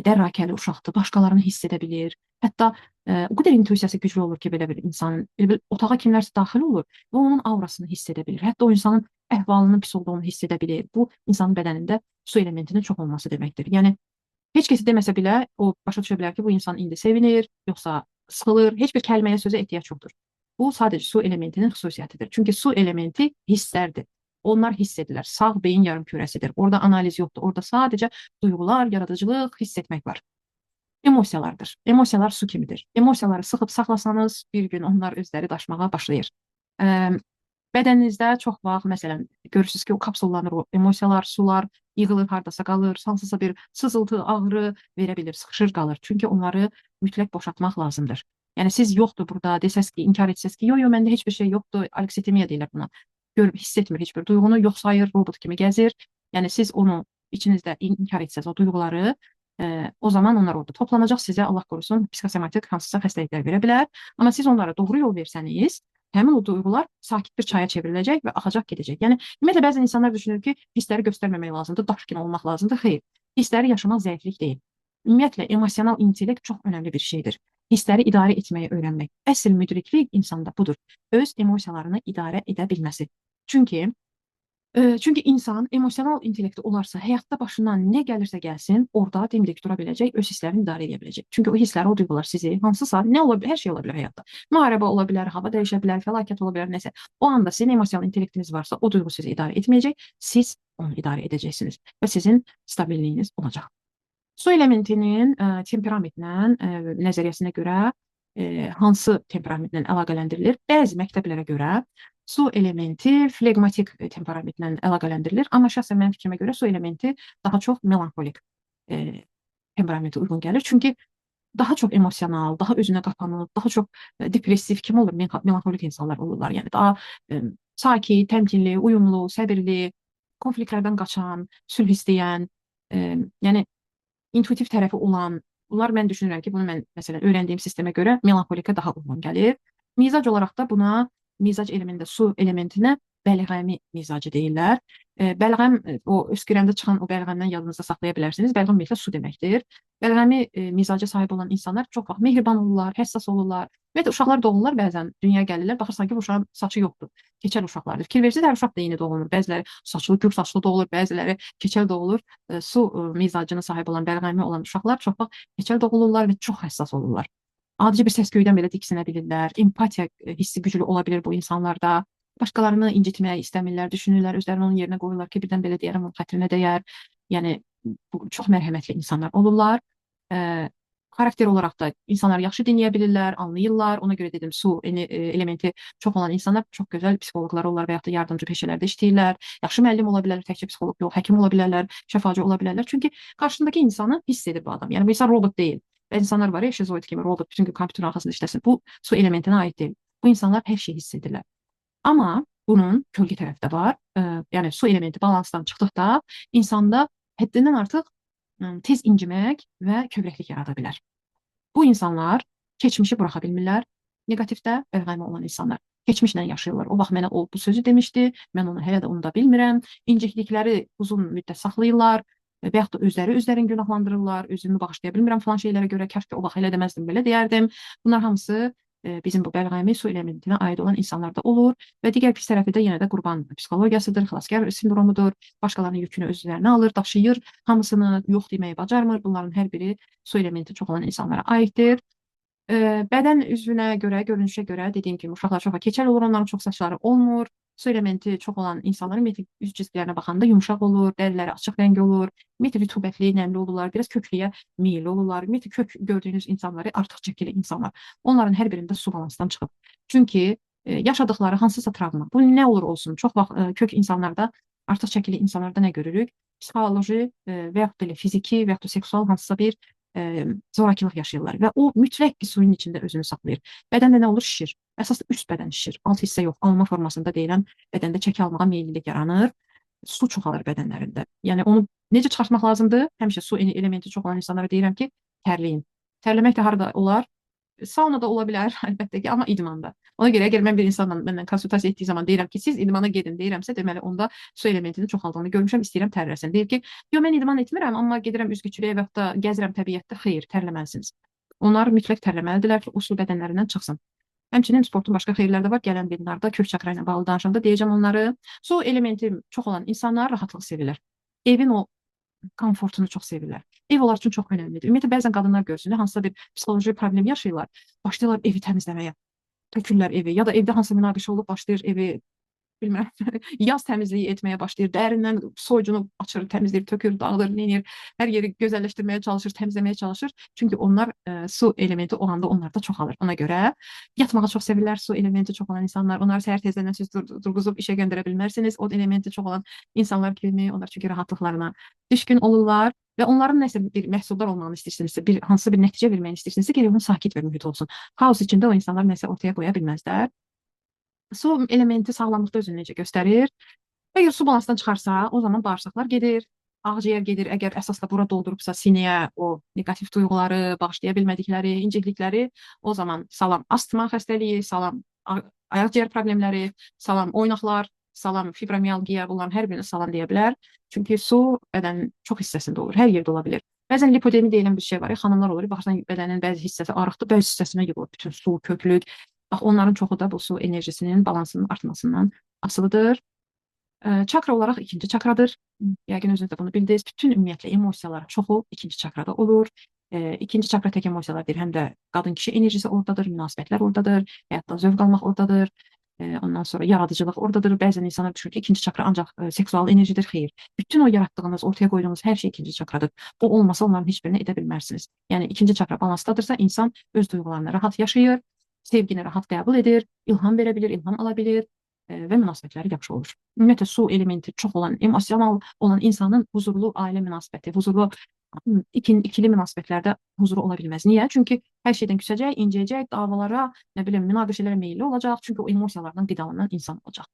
dərakəli uşaqdır, başqalarını hiss edə bilir. Hətta o qədər intuisiyası güclü olur ki, belə bir insanın, elə bil otağa kimlərsə daxil olur və onun aurasını hiss edə bilir. Hətta o insanın əhvalının pis olduğunu hiss edə bilir. Bu insanın bədənində su elementinin çox olması deməkdir. Yəni heç kəs deməsə belə o başa düşə bilər ki, bu insan indi sevinir, yoxsa sıxılır. Heç bir kəlməyə, sözə ehtiyac yoxdur. Bu sadəcə su elementinin xüsusiyyətidir. Çünki su elementi hisslərdir. Onlar hiss edilir. Sağ beyin yarımkürəsidir. Orada analiz yoxdur. Orada sadəcə duyğular, yaradıcılıq, hiss etmək var. Emosiyalardır. Emosiyalar su kimidir. Emosiyaları sıxıb saxlasanız, bir gün onlar özləri daşmağa başlayır. Bədəninizdə çox vaxt, məsələn, görürsünüz ki, o kapsullanır, o emosiyalar, sular yığılır, hardasa qalır, hansısa bir sızıltı, ağrı verə bilir, sıxışır, qalır. Çünki onları mütləq boşaltmaq lazımdır. Yəni siz yoxdur burada desəz ki, inkar etsəz ki, yo, yo, məndə heç bir şey yoxdur, aleksitimiya deyirlər buna. Görüb hiss etmir heç bir duyğunu, yox sayır, robot kimi gəzir. Yəni siz onu içinizdə inkar etsəz o duyğuları, O zaman onlar orada toplanacaq, sizə Allah qorusun psixosomatik hansısa xəstəliklər verə bilər. Amma siz onlara doğru yol versəniz, həmin o duyğular sakit bir çaya çevriləcək və axacaq gedəcək. Yəni ümumiyyətlə bəzən insanlar düşünür ki, hissləri göstərməmək lazımdır, daş kimi olmaq lazımdır. Xeyr, hissləri yaşamaq zəiflik deyil. Ümumiyyətlə emosional intellekt çox önəmli bir şeydir. Hissləri idarə etməyi öyrənmək. Əsl müdriklik insanda budur. Öz emosiyalarını idarə edə bilməsi. Çünki insan emosional intellekti olarsa, həyatda başından nə gəlirsə gəlsin, orada dimdik dura biləcək, öz hisslərini idarə edə biləcək. Çünki o hisslər, o duyğular sizi hansısa, nə ola bilər, hər şey ola bilər həyatda. Müharibə ola bilər, hava dəyişə bilər, fəlakət ola bilər, nəsə. O anda sizin emosional intellektiniz varsa, o duyğu sizi idarə etməyəcək, siz onu idarə edəcəksiniz və sizin stabililliyiniz olacaq. Su elementinin temperamentlə nəzəriyyəsinə görə hansı temperamentlə əlaqələndirilir? Bəzi məktəblərə görə su elementi flegmatik temperamentlə əlaqələndirilir, amma şəxsən mənim fikrimə görə su elementi daha çox melanxolik temperamentə uyğun gəlir. Çünki daha çox emosional, daha özünə qapanıq, daha çox depressiv kim olur? Melanxolik insanlar olurlar. Yəni daha sakit, təmkinli, uyumlu, səbirli, konfliktlərdən qaçan, sülh istəyən, yəni intuitiv tərəfi olan, bunlar mən düşünürəm ki, bunu mən məsələn öyrəndiyim sistemə görə melanxolikə daha uyğun gəlir. Mizac olaraq da buna mizac elementində su elementinə bəlğəmi mizacı deyirlər. Bəlğəm, o öskürəndə çıxan o bəlğəmdən yadınızda saxlaya bilərsiniz. Bəlğəm ümumiyyətlə su deməkdir. Bəlğəmi mizaca sahib olan insanlar çox vaxt mehriban olurlar, həssas olurlar. Ümumiyyətlə uşaqlar doğulurlar bəzən, dünyaya gəlirlər, baxırsan ki, bu uşağın saçı yoxdur. Keçəl uşaqlardır. Fikir versiniz, hər uşaq da eyni doğulmur. Bəziləri saçlı, gür saçlı doğulur, bəziləri keçəl doğulur. Su mizacına sahib olan, bəlğəmi olan uşaqlar çox vaxt keçəl doğulurlar və çox həssas olurlar. Adicə bir səs-küydən belə diksinə bilirlər. Empatiya hissi güclü ola bilir bu insanlarda. Başqalarını incitməyi istəmirlər, düşünürlər, özlərini onun yerinə qoyurlar ki, birdən belə deyərəm, onun xətrinə dəyər. Yəni bu, çox mərhəmətli insanlar olurlar. Xarakter olaraq da insanları yaxşı dinləyə bilirlər, anlayırlar. Ona görə dedim, su elementi çox olan insanlar çox gözəl psixoloqlar olurlar və yaxud da yardımcı peşələrdə işləyirlər. Yaxşı müəllim ola bilərlər, təkcə psixoloq yox, həkim ola bilərlər, şəfacı ola bilərlər. Çünki qarşısındakı insanı hiss edir bu adam. Yəni bu insan robot deyil. Bəzi insanlar var ya, şizoid kimi robot, bütün gün kompüterin arxasında işləsin. Bu su elementinə aid deyil. Bu insanlar hər şeyi hiss edirlər. Amma bunun kölgə tərəfi də var. Yəni su elementi balansdan çıxdıqda insanda həddindən artıq tez incimək və kövrəklik yarada bilər. Bu insanlar keçmişi buraxa bilmirlər. Neqativdə bəlğəmi olan insanlar keçmişlə yaşayırlar. O vaxt mənə o bu sözü demişdi, mən onu hələ də unuda bilmirəm. İnciklikləri uzun müddət saxlayırlar və yaxud da özləri özlərini günahlandırırlar, özümü bağışlaya bilmirəm falan şeylərə görə, kaş ki o vaxt elə deməzdim, belə deyərdim. Bunlar hamısı bizim bu bəlğəmi su elementinə aid olan insanlarda olur və digər pis tərəfi də yenə də qurban psixologiyasıdır, xilaskar sindromudur. Başqalarının yükünü öz üzərinə alır, daşıyır, hamısını yox deməyi bacarmır. Bunların hər biri su elementi çox olan insanlara aiddir. Bədən üzvünə görə, görünüşə görə dediyim kimi uşaqlar çox keçəl olur, onların çox saçları olmur. Su elementi çox olan insanların ümumiyyətlə üz cizgilərinə baxanda yumşaq olur, dəriləri açıq rəng olur, ümumiyyətlə rütubətli, nəmli olurlar, biraz köklüyə meyilli olurlar. Ümumiyyətlə kök gördüyünüz insanları artıq çəkili insanlar. Onların hər birində su balansdan çıxıb. Çünki yaşadıkları hansısa travma, bu nə olur olsun, çox vaxt kök insanlarda, artıq çəkili insanlarda nə görürük? Psixoloji və yaxud da elə fiziki və yaxud da seksual hansısa bir zorakılıq yaşayırlar və o mütləq ki suyun içində özünü saxlayır. Bədəndə nə olur? Şişir. Əsas da üst bədən şişir. Alt hissə yox, alma formasında deyilən bədəndə çəki almağa meyillilik yaranır. Su çoxalır bədənlərində. Yəni onu necə çıxartmaq lazımdır? Həmişə su elementi çox olan insanlara deyirəm ki, tərləyin. Tərləmək də harada olar? Saunada ola bilər əlbəttə ki, amma idmanda. Ona görə əgər mən bir insanla məndən konsultasiya etdiyi zaman deyirəm ki, siz idmana gedin deyirəmsə, deməli onda su elementinin çoxaldığını görmüşəm, istəyirəm tərləsin. Deyir ki, yox mən idman etmirəm, amma gedirəm üzgüçülüyə və yaxud da gəzirəm təbiətdə. Xeyr, tərləməlisiniz. Onlar mütləq tərləməlidirlər ki, o su bədənlərindən çıxsın. Həmçinin sportun başqa xeyirləri də var. Gələn webinarda kök çakra ilə bağlı danışanda deyəcəm onları. Su elementi çox olan insanlar rahatlıq sevirlər. Evin o komfortunu çox sevirlər. Ev onlar üçün çox önəmlidir. Ümumiyyətlə bəzən qadınlar görsün, hansısa bir psixoloji problem yaşayırlar, başlayırlar evi təmizləməyə. Tökürlər evi ya da evdə hansısa münaqişə olub başlayır evi bilmirəm, yaz təmizliyi etməyə başlayır, dərindən soyucunu açır, təmizləyir, tökür, dağıdır, neyir, hər yeri gözəlləşdirməyə çalışır, təmizləməyə çalışır. Çünki onlar su elementi o anda onlarda çoxalır. Ona görə yatmağı çox sevirlər, su elementi çox olan insanlar. Onları səhər tezdən siz durğuzub işə göndərə bilmərsiniz. O elementi çox olan insanlar kimi, onlar çünki rahatlıqlarına düşkün olurlar və onların nəsə bir məhsuldar olmağını istəyirsinizsə, bir hansısa bir nəticə verməyini istəyirsinizsə, gərək onun sakit bir mühit olsun. Xaos içində o insanlar nəsə ortaya qoya bilməzlər. Su elementi sağlamlıqda özünü necə göstərir? Əgər su balansdan çıxarsa, o zaman bağırsaqlar gedir, Ağciyər gedir, əgər əsasda bura doldurubsa sinəyə o neqativ duyğuları, bağışlaya bilmədikləri, inciklikləri, o zaman salam astma xəstəliyi, salam ayaqciyər problemləri, salam oynaqlar, salam fibromialgiya, bunların hər birini salam deyə bilər. Çünki su bədənin çox hissəsində olur, hər yerdə ola bilər. Bəzən lipodemi deyilən bir şey var, xanımlar olur, baxırsan bədənin bəzi hissəsi arıqdır, bəzi hissəsinə yığılır bütün su, köklük. Bax, onların çoxu da bu su enerjisinin balansının artmasından asılıdır. Çakra olaraq ikinci çakradır. Yəqin özünüz də bunu bildiniz. Bütün ümumiyyətlə emosiyaların çoxu ikinci çakrada olur. İkinci çakra tək emosiyalar deyil, həm də qadın-kişi enerjisi oradadır, münasibətlər oradadır, həyatdan zövq almaq oradadır. Ondan sonra yaradıcılıq oradadır. Bəzən insanlar düşünür ki, ikinci çakra ancaq seksual enerjidir. Xeyr. Bütün o yaratdığınız, ortaya qoyduğunuz hər şey ikinci çakradır. O olmasa onların heç birini edə bilməzsiniz. Yəni ikinci çakra balansdadırsa insan öz duyğularını rahat yaşayır, sevgini rahat qəbul edir, ilham verə bilir, ilham ala bilir və münasibətləri yaxşı olur. Ümumiyyətlə su elementi çox olan, emosional olan insanın huzurlu ailə münasibəti, huzurlu ikili münasibətlərdə huzuru ola bilməz. Niyə? Çünki hər şeydən küsəcək, incəyəcək, davalara, nə bilim, münaqişələrə meyilli olacaq. Çünki o emosiyalardan qidalanan insan olacaq.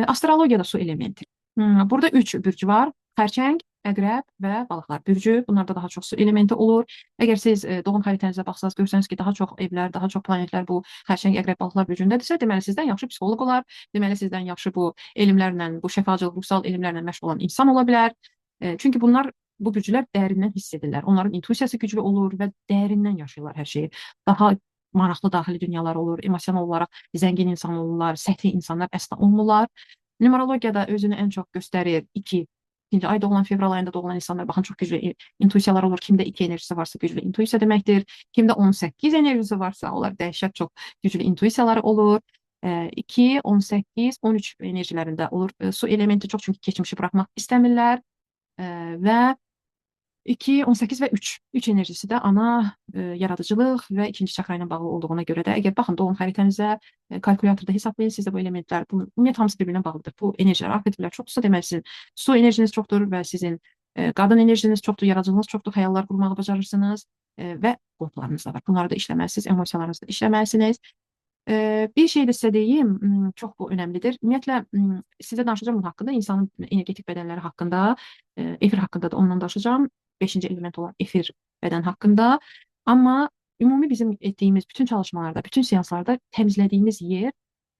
Astrologiyada su elementi. Burada 3 bürcü var. Xərçəng, əqrəb və balıqlar bürcü. Bunlarda daha çox su elementi olur. Əgər siz doğum xəritənizə baxsanız, görsəniz ki, daha çox evlər, daha çox planetlər bu xərçəng, əqrəb, balıqlar bürcündədirsə, deməli sizdən yaxşı psixoloq olar. Deməli sizdən yaxşı bu elmlərlə, bu şəfacılıq, ruhsal elmlərlə məşğul olan insan ola bilər. Çünki bunlar, bu bürcülər dərindən hiss edirlər. Onların intuisiyası güclü olur və dərindən yaşayırlar hər şeyi. Daha maraqlı daxili dünyalar olur, emosional olaraq zəngin insan olurlar, səthi insanlar əsla olmurlar. Numerologiyada özünü ən çox göstərir 2. İkinci ayda doğulan, fevral ayında doğulan insanlar, baxın, çox güclü intuisiyalar olur. Kimdə 2 enerjisi varsa güclü intuisiya deməkdir. Kimdə 18 enerjisi varsa, onlar dəhşət çox güclü intuisiyaları olur. 2, 18, 13 enerjilərində olur. Su elementi çox, çünki keçmişi buraxmaq istəmirlər. Və 2, 18 və 3. 3 enerjisi də ana, yaradıcılıq və ikinci çakra ilə bağlı olduğuna görə də, əgər baxın doğum xəritənizə, kalkulyatorda hesablayın, sizdə bu elementlər, bu, ümumiyyətlə hamısı bir-birinə bağlıdır. Bu enerjilər, arxetiplər çoxdursa, deməli sizin su enerjiniz çoxdur və sizin qadın enerjiniz çoxdur, yaradıcılığınız çoxdur, xəyallar qurmağı bacarırsınız və qorxularınız da var. Bunları da işləməlisiniz, emosiyalarınızı da işləməlisiniz. Bir şey də sizə deyim, çox bu önəmlidir. Ümumiyyətlə, sizə danışacağım bunun haqqında, insanın energetik bədənləri haqqında, efir haqqında da ondan danışacağım. 5-ci element olan efir bədən haqqında. Amma ümumi bizim etdiyimiz bütün çalışmalarda, bütün seanslarda təmizlədiyimiz yer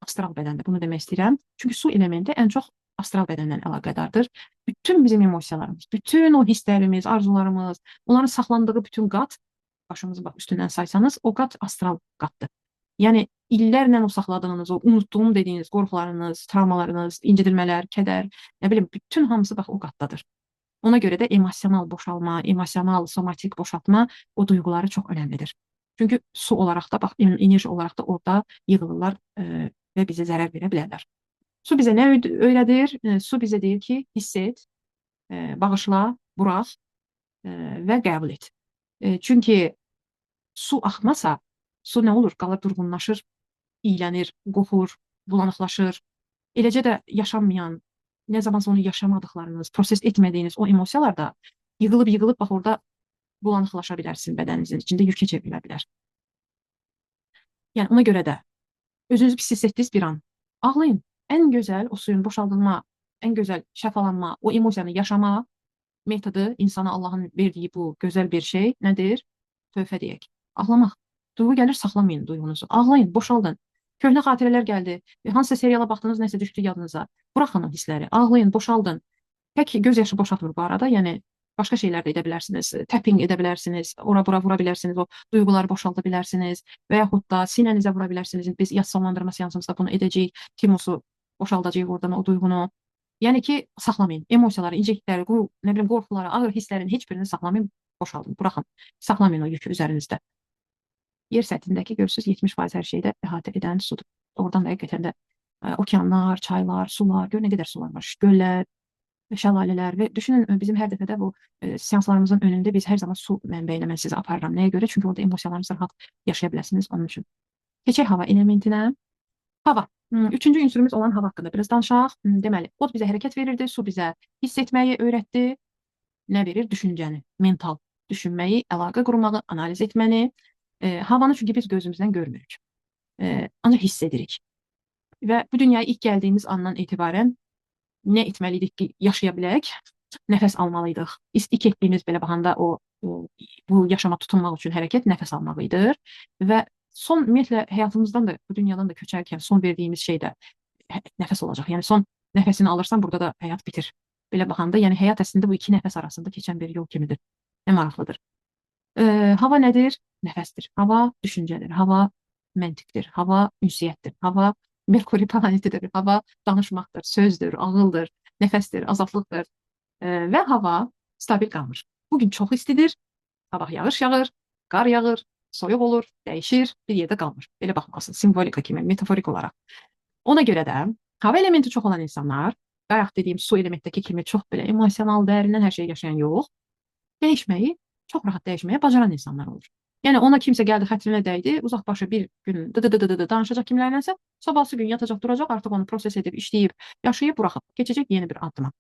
astral bədəndir. Bunu demək istəyirəm. Çünki su elementi ən çox astral bədənlə əlaqədardır. Bütün bizim emosiyalarımız, bütün o hisslərimiz, arzularımız, onların saxlandığı bütün qat, başımızın bax üstündən saysanız, o qat astral qatdır. Yəni illərlə o saxladığınız, o unutduğum dediyiniz qorxularınız, travmalarınız, incidilmələr, kədər, nə bilim, bütün hamısı bax o qatdadır. Ona görə də emosional boşalma, emosional, somatik boşaltma o duyğuları çox önəmlidir. Çünki su olaraq da, bax, enerji olaraq da orada yığılırlar və bizə zərər verə bilərlər. Su bizə nə öyrədir? Su bizə deyir ki, hiss et, bağışla, burax və qəbul et. Çünki su axmasa, su nə olur? Qalır, durğunlaşır, iylənir, qoxur, bulanıqlaşır. Eləcə də yaşanmayan, nə zamansa onu yaşamadıqlarınız, proses etmədiyiniz o emosiyalar da yığılıb-yığılıb bax orada bulanıqlaşa bilərsiniz, bədəninizin içində yükə çevrilə bilər. Yəni ona görə də özünüzü pis hiss etdiniz bir an, ağlayın. Ən gözəl o suyun boşaldılma, ən gözəl şəfalanma, o emosiyanı yaşama metodu insana Allahın verdiyi bu gözəl bir şey nədir? Tövbə deyək. Ağlamaq. Duyğu gəlir, saxlamayın duyğunuzu. Ağlayın, boşaldın. Köhnə xatirələr gəldi. Hansısa seriala baxdınız, nəsə düşdü yadınıza. Buraxın o hissləri. Ağlayın, boşaldın. Tək göz yaşı boşaltmır bu arada. Yəni başqa şeylər də edə bilərsiniz. Tapping edə bilərsiniz. Ora-bura vura bilərsiniz. O duyğuları boşalda bilərsiniz. Və yaxud da sinənizə vura bilərsiniz. Biz yas sonlandırma seansımızda bunu edəcəyik. Timusu boşaldacağıq oradan o duyğunu. Yəni ki, saxlamayın. Emosiyaları, inciklikləri, nə bilim, qorxuları, ağır hisslərin heç birini saxlamayın, boşaldın, buraxın. Saxlamayın o yükü üzərinizdə. Yer səthindəki görürsünüz 70% hər şeydə əhatə edən sudur. Oradan da həqiqətən də okeanlar, çaylar, sular, gör nə qədər sular var, göllər, şəlalələr və düşünün bizim hər dəfədə bu seanslarımızın önündə biz hər zaman su mənbəyinə mən sizi aparıram. Nəyə görə? Çünki orada emosiyalarınızı rahat yaşaya biləsiniz onun üçün. Keçək hava elementinə. Hava. Üçüncü ünsürümüz olan hava haqqında biraz danışaq. Deməli, od bizə hərəkət verirdi, su bizə hiss etməyi öyrətdi. Nə verir? Düşüncəni, mental düşünməyi, əlaqə qurmağı, analiz etməni. Havanı çünki biz gözümüzdən görmürük. Ancaq hiss edirik. Və bu dünyaya ilk gəldiyimiz andan etibarən nə etməliydik ki, yaşaya bilək? Nəfəs almalıydıq. İlk etdiyimiz belə baxanda o bu yaşama tutunmaq üçün hərəkət nəfəs almaq idi və son ümumiyyətlə həyatımızdan da, bu dünyadan da köçərkən son verdiyimiz şey də nəfəs olacaq. Yəni son nəfəsini alırsan, burada da həyat bitir. Belə baxanda, yəni həyat əslində bu iki nəfəs arasında keçən bir yol kimidir. Nə maraqlıdır. Hava nədir? Nəfəsdir. Hava düşüncədir. Hava məntiqdir. Hava ünsiyyətdir. Hava Merkuri planetidir. Hava danışmaqdır, sözdür, ağıldır, nəfəsdir, azadlıqdır. Və hava stabil qalmır. Bugün çox istidir, sabah yağış yağır, qar yağır, soyuq olur, dəyişir, bir yerdə qalmır. Belə baxmalısın, simvolika kimi, metaforik olaraq. Ona görə də hava elementi çox olan insanlar, bayaq dediyim su elementdəki kimi çox belə emosional, dərindən hər şeyi yaşayan yox, dəyişməyi, çox rahat dəyişməyə bacaran insanlar olur. Yəni ona kimsə gəldi, xətrinə dəydi, uzaq başı bir gün dı-dı-dı-dı danışacaq kimlərlənsə, sabahsı gün yatacaq, duracaq, artıq onu proses edib, işləyib, yaşayıb, buraxıb, keçəcək yeni bir addıma.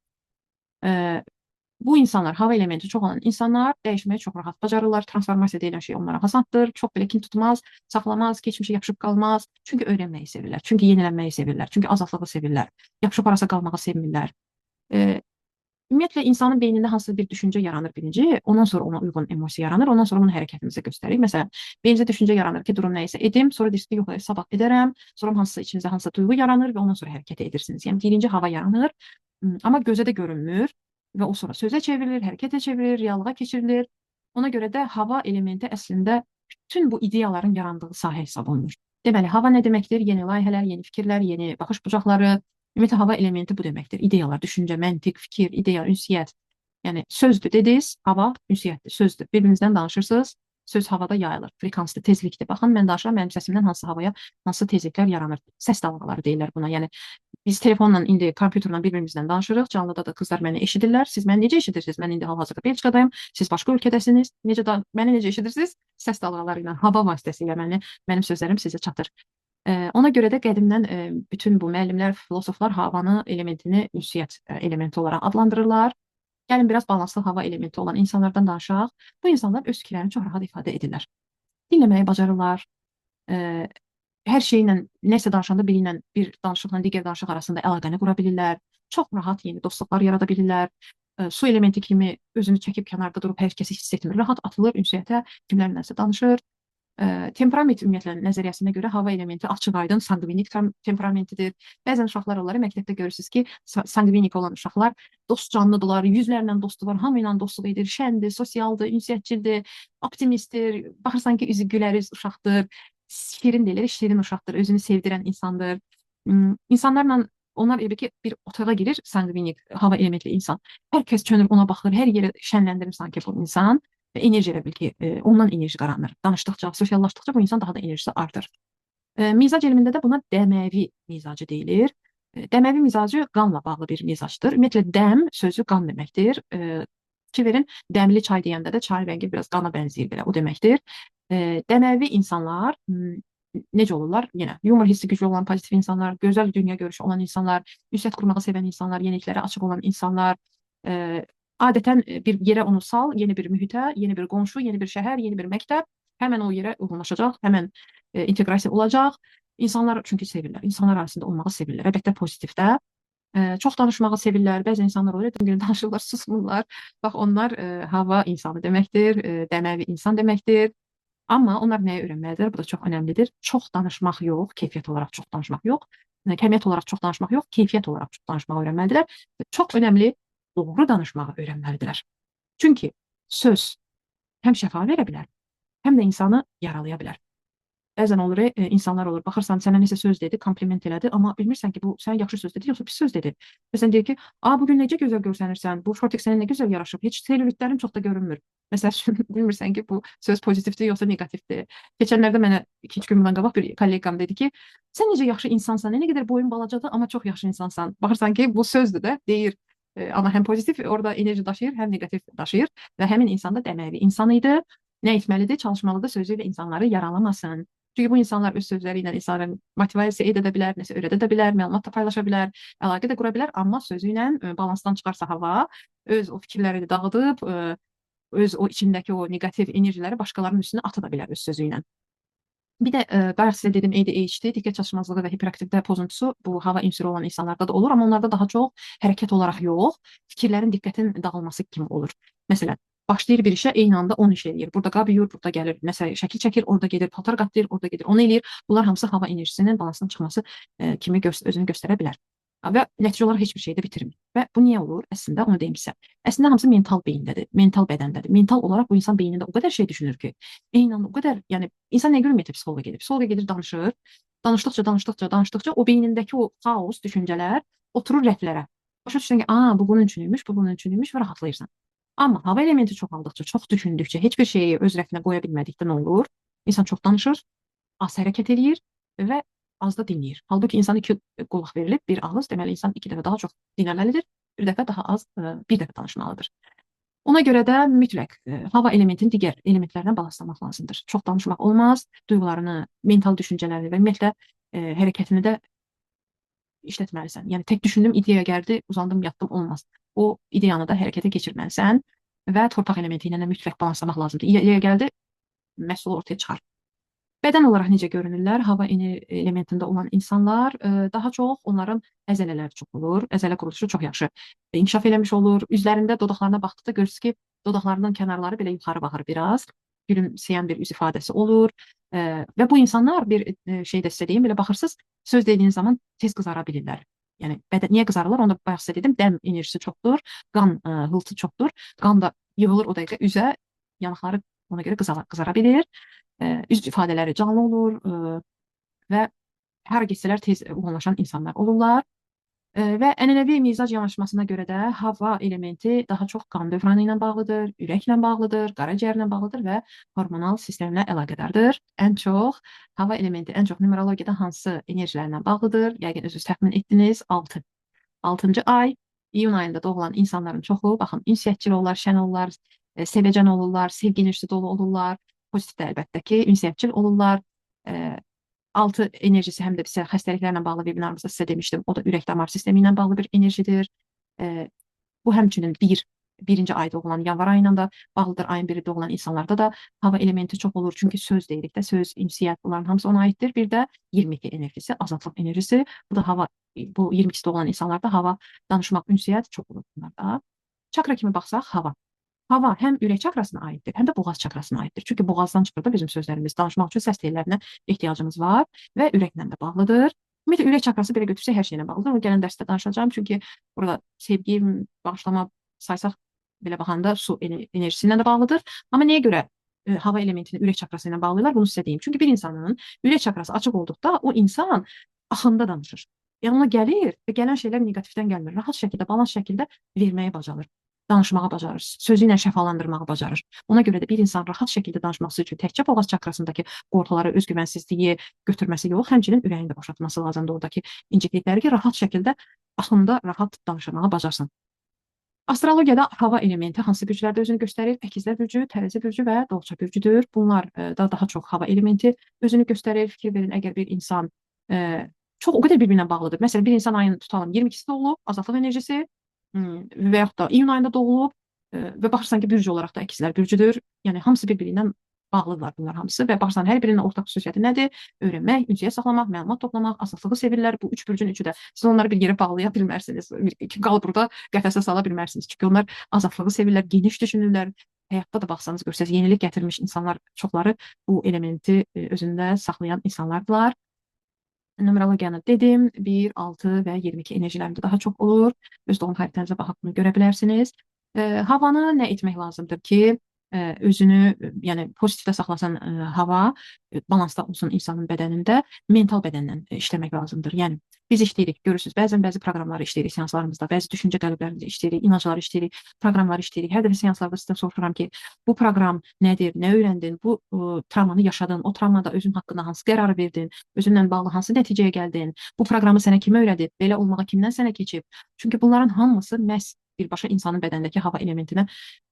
Bu insanlar, hava elementi çox olan insanlar dəyişməyi çox rahat bacarırlar. Transformasiya deyilən şey onlara asandır. Çox belə kin tutmaz, saxlamaz, keçmişə yapışıb qalmaz. Çünki öyrənməyi sevirlər, çünki yenilənməyi sevirlər, çünki azadlığı sevirlər. Yapışıb harasa qalmağı sevmirlər. Ümumiyyətlə insanın beynində hansısa bir düşüncə yaranır birinci, ondan sonra ona uyğun emosiya yaranır, ondan sonra onu hərəkətimizə göstərir. Məsələn, beyninizdə düşüncə yaranır ki, durum nəyisə edim, sonra deyirsiniz ki, yox, sabah edərəm, sonra hansısa içinizdə hansısa duyğu yaranır və ondan sonra hərəkət edirsiniz. Yəni birinci hava yaranır, amma gözə də görünmür və o sonra sözə çevrilir, hərəkətə çevrilir, reallığa keçirilir. Ona görə də hava elementi əslində bütün bu ideyaların yarandığı sahə hesab olunur. Deməli, hava nə deməkdir? Yeni layihələr, yeni fikirlər, yeni baxış bucaqları. Ümumiyyətlə, hava elementi bu deməkdir. İdeyalar, düşüncə, məntiq, fikir, ideya, ünsiyyət. Yəni, sözdür dediniz, hava ünsiyyətdir, sözdür. Bir-birinizdən danışırsınız, söz havada yayılır. Frekansdır, tezlikdir. Baxın, mən danışıram, mənim səsimdən hansı havaya, hansı tezliklər yaranır. Səs dalğaları deyirlər buna. Yəni, biz telefonla, indi kompüterlə bir-birimizlə danışırıq. Canlıda da qızlar məni eşidirlər. Siz məni necə eşidirsiniz? Mən indi hal-hazırda Belçikadayım. Siz başqa ölkədəsiniz. Məni necə eşidirsiniz? Səs dalğaları ilə, hava vasitəsilə mənim sözlərim sizə çatır. Ona görə də qədimdən bütün bu müəllimlər, filosoflar havanı elementini ünsiyyət elementi olaraq adlandırırlar. Gəlin biraz balanslı hava elementi olan insanlardan danışaq. Bu insanlar öz fikirlərini çox rahat ifadə edirlər. Dinləməyi bacarırlar. Hər şeylə, nəsə danışanda biri ilə bir danışıqla digər danışıq arasında əlaqəni qura bilirlər. Çox rahat yeni dostluqlar yarada bilirlər. Su elementi kimi özünü çəkib kənarda durub hər kəsi hiss etmir. Rahat atılır ünsiyyətə, kimlərlənsə danışır. Temperament ümumiyyətlə nəzəriyyəsinə görə hava elementi açıq-aydın sanqvinik temperamentidir. Bəzən uşaqlar onları məktəbdə görürsünüz ki, sanqvinik olan uşaqlar dostcanlıdırlar, yüzlərlə dostu var, hamı ilə dostluq edir, şəndir, sosialdır, ünsiyyətçildir, optimistdir. Baxırsan ki, üzü güləriz uşaqdır, şirin deyirlər, şirin uşaqdır, özünü sevdirən insandır. İnsanlarla onlar elə ki, bir otağa girir, sanqvinik hava elementli insan. Hər kəs çönür ona baxır, hər yerə şənləndirir sanki bu insan. Və enerji elə bil ki, ondan enerji qaranır. Danışdıqca, sosiallaşdıqca bu insan daha da enerjisi artır. Mizac elmində də buna dəməvi mizacı deyilir. Dəməvi mizacı qanla bağlı bir mizacdır. Ümumiyyətlə, dəm sözü qan deməkdir. Fikir verin, dəmli çay deyəndə də çay rəngi biraz qana bənzəyir belə, o deməkdir. Dəməvi insanlar necə olurlar? Yenə yumor hissi güclü olan pozitiv insanlar, gözəl dünya görüşü olan insanlar, ünsiyyət qurmağı sevən insanlar, yeniliklərə açıq olan insanlar, adətən bir yerə onu sal, yeni bir mühitə, yeni bir qonşu, yeni bir şəhər, yeni bir məktəb, həmən o yerə uyğunlaşacaq, həmən inteqrasiya olacaq. İnsanlar çünki sevirlər, insanlar arasında olmağı sevirlər. Əlbəttə pozitivdə. Çox danışmağı sevirlər. Bəzi insanlar olur, gün danışırlar, susmurlar. Bax, onlar hava insanı deməkdir, dəməvi insan deməkdir. Amma onlar nəyi öyrənməlidirlər? Bu da çox önəmlidir. Çox danışmaq yox, keyfiyyət olaraq çox danışmaq yox, kəmiyyət olaraq çox danışmaq yox, keyfiyyət olaraq çox danışmağı öyrənməlidirlər. Çox önəmli, doğru danışmağı öyrənməlidirlər. Çünki söz həm şəfa verə bilər, həm də insanı yaralaya bilər. Bəzən olur, insanlar olur, baxırsan sənə nəsə söz dedi, kompliment elədi, amma bilmirsən ki, bu sənə yaxşı söz dedi, yoxsa pis söz dedi. Məsələn, deyir ki, a, bugün necə gözəl görsənirsən, bu şortik sənə nə gözəl yaraşıb, heç selülitlərin çox da görünmür. Məsəl üçün, bilmirsən ki, bu söz pozitivdir, yoxsa neqativdir. Keçənlərdə mənə 2-3 gün bundan qabaq bir kolleqam dedi ki, sən necə yaxşı insansan, nə qədər boyun balacadır, amma çox yaxşı insansan. Baxırsan ki, bu sözdür də, deyir. Amma həm pozitiv orada enerji daşıyır, həm neqativ daşıyır və həmin insan da dəməvi insan idi. Nə etməlidir? Çalışmalıdır sözü ilə insanları yaralamasın. Çünki bu insanlar öz sözləri ilə insanları motivasiya edə də bilər, nəsə öyrədə də bilər, məlumat da paylaşa bilər, əlaqə də qura bilər, amma sözü ilə balansdan çıxarsa hava, öz o fikirləri də dağıdıb, öz o içindəki o neqativ enerjiləri başqalarının üstünə ata da bilər öz sözü ilə. Bir də bayaq sizə dedim ADHD, diqqət çatışmazlığı və hiperaktivite pozuntusu bu hava ünsürü olan insanlarda da olur, amma onlarda daha çox hərəkət olaraq yox, fikirlərin, diqqətin dağılması kimi olur. Məsələn, başlayır bir işə, eyni anda 10 iş eləyir. Burada qab yuyur, burada gəlir, məsələn, şəkil çəkir, orada gedir, paltar qatlayır, orada gedir, onu eləyir. Bunlar hamısı hava enerjisinin balansdan çıxması kimi özünü göstərə bilər. Və nəticə olaraq heç bir şey də bitirmir. Və bu niyə olur? Əslində onu deyim sizə. Əslində hamısı mental beyindədir, mental bədəndədir. Mental olaraq bu insan beynində o qədər şey düşünür ki, eyni anda o qədər, yəni insan nəyə görə ümumiyyətlə psixoloqa gedir? Psixoloqa gedir, danışır. Danışdıqca, danışdıqca, danışdıqca o beynindəki o xaos düşüncələr oturur rəflərə. Başa düşürsən ki, "A, bu bunun üçün imiş, bu bunun üçün imiş" və rahatlayırsan. Amma hava elementi çoxaldıqca, çox düşündükcə, heç bir şeyi öz rəfinə qoya bilmədikdə nə olur? İnsan çox danışır, az hərəkət eləyir və az da dinləyir. Halbuki insana iki qulaq verilib, bir ağız, deməli insan iki dəfə daha çox dinləməlidir, bir dəfə daha az, bir dəfə danışmalıdır. Ona görə də mütləq hava elementini digər elementlərdən balanslamaq lazımdır. Çox danışmaq olmaz, duyğularını, mental düşüncələrini və ümumiyyətlə hərəkətini də işlətməlisən. Yəni tək düşündüm, ideya gəldi, uzandım, yatdım olmaz. O ideyanı da hərəkətə keçirməlisən və torpaq elementi ilə də mütləq balanslamaq lazımdır. İdeya gəldi, məhsul ortaya çıxar. Bədən olaraq necə görünürlər? Hava elementində olan insanlar daha çox onların əzələləri çox olur. Əzələ quruluşu çox yaxşı inkişaf eləmiş olur. Üzlərində, dodaqlarına baxdıqda görürsünüz ki, dodaqlarının kənarları belə yuxarı baxır biraz. Gülümsəyən bir üz ifadəsi olur. Və bu insanlar bir şey də sizə deyim, belə baxırsınız, söz dediyiniz zaman tez qızara bilirlər. Yəni bədən niyə qızarırlar? Onu da bayaq sizə dedim. Dəm enerjisi çoxdur, qan hıltı çoxdur. Qan da yığılır o dəqiqə üzə, yanaqları ona görə qızara bilir. Üz ifadələri canlı olur və hara getsələr tez uyğunlaşan insanlar olurlar. Və ənənəvi mizac yanaşmasına görə də hava elementi daha çox qan dövranı ilə bağlıdır, ürəklə bağlıdır, qaraciyərlə bağlıdır və hormonal sistemlə əlaqədardır. Ən çox hava elementi ən çox numerologiyada hansı enerjilərlə bağlıdır? Yəqin özünüz təxmin etdiniz. 6. 6-cı ay, iyun ayında doğulan insanların çoxu, baxın, ünsiyyətçil olurlar, şən olurlar, sevecən olurlar, sevgi enerjisi dolu olurlar. Pozitiv də əlbəttə ki, ünsiyyətçil olurlar. 6 enerjisi həm də bizə xəstəliklərlə bağlı webinarımızda sizə demişdim. O da ürək damar sistemi ilə bağlı bir enerjidir. Bu həmçinin birinci ayda doğulan yanvar ayı ilə də bağlıdır. Ayın biri doğulan insanlarda da hava elementi çox olur. Çünki söz deyirik də, söz, ünsiyyət, bunların hamısı ona aiddir. Bir də 22 enerjisi, azadlıq enerjisi. Bu da hava, bu 22-si doğulan insanlarda hava, danışmaq, ünsiyyət çox olur bunlarda. Çakra kimi baxsaq, hava. Hava həm ürək çakrasına aiddir, həm də boğaz çakrasına aiddir. Çünki boğazdan çıxır da bizim sözlərimiz. Danışmaq üçün səs tellərinə ehtiyacımız var və ürəklə də bağlıdır. Ümumiyyətlə, ürək çakrası belə götürsək hər şeylə bağlıdır. O gələn dərsdə danışacağam. Çünki burada sevgi, bağışlama saysaq belə baxanda su enerjisi ilə də bağlıdır. Amma nəyə görə hava elementini ürək çakrası ilə bağlayırlar, bunu sizə deyim. Çünki bir insanın ürək çakrası açıq olduqda o insan axında danışır. Yəni ona gəlir və gələn şeylər neqativdən gəlmir. Rahat şəkildə, balans şəkildə verməyi bacarır. Danışmağı bacarır, sözü ilə şəfalandırmağı bacarır. Ona görə də bir insan rahat şəkildə danışması üçün təkcə boğaz çakrasındakı qorxuları, özgüvənsizliyi götürməsi yox, həmçinin ürəyini də boşaltması lazımdır oradakı inciklikləri ki, rahat şəkildə axında rahat danışmağı bacarsın. Astrologiyada hava elementi hansı bürclərdə özünü göstərir? Əkizlər bürcü, tərəzi bürcü və Dolça bürcüdür. Bunlar da daha çox hava elementi özünü göstərir. Fikir verin, əgər bir insan çox o qədər bir-birinə bağlıdır. Məsələn, bir insan ayın tutalım 22-si doğulub, azadlıq enerjisi və yaxud da iyun ayında doğulub və baxırsan ki, bürc olaraq da əkizlər bürcüdür. Yəni hamısı bir-birindən bağlıdırlar bunlar hamısı və baxırsan hər birinin ortaq xüsusiyyəti nədir? Öyrənmək, ünsiyyət saxlamaq, məlumat toplamaq, azadlığı sevirlər. Bu üç bürcün üçü də siz onları bir yerə bağlaya bilmərsiniz. Bir iki qal burada qəfəsə sala bilmərsiniz. Çünki onlar azadlığı sevirlər, geniş düşünürlər. Həyatda da baxsanız görsəz yenilik gətirmiş insanlar çoxları bu elementi özündə saxlayan insanlardılar. Numerologiyanı dedim. 1, 6 və 22 enerjilərində daha çox olur. Öz doğum xəritənizə baxıb bunu görə bilərsiniz. Havanı nə etmək lazımdır ki, özünü, yəni pozitivdə saxlasın hava, balansda olsun insanın bədənində, mental bədənlə işləmək lazımdır. Yəni biz işləyirik, görürsüz, bəzən bəzi proqramları işləyirik seanslarımızda, bəzi düşüncə qəliblərimizi işləyirik, inancları işləyirik, proqramları işləyirik. Hər dəfə seanslarda sizdən soruşuram ki, bu proqram nədir, nə öyrəndin, bu travmanı yaşadın, o travmada özün haqqında hansı qərarı verdin, özünlə bağlı hansı nəticəyə gəldin, bu proqramı sənə kim öyrədib, belə olmağa kimdən sənə keçib? Çünki bunların hamısı məhz birbaşa insanın bədənindəki hava elementinə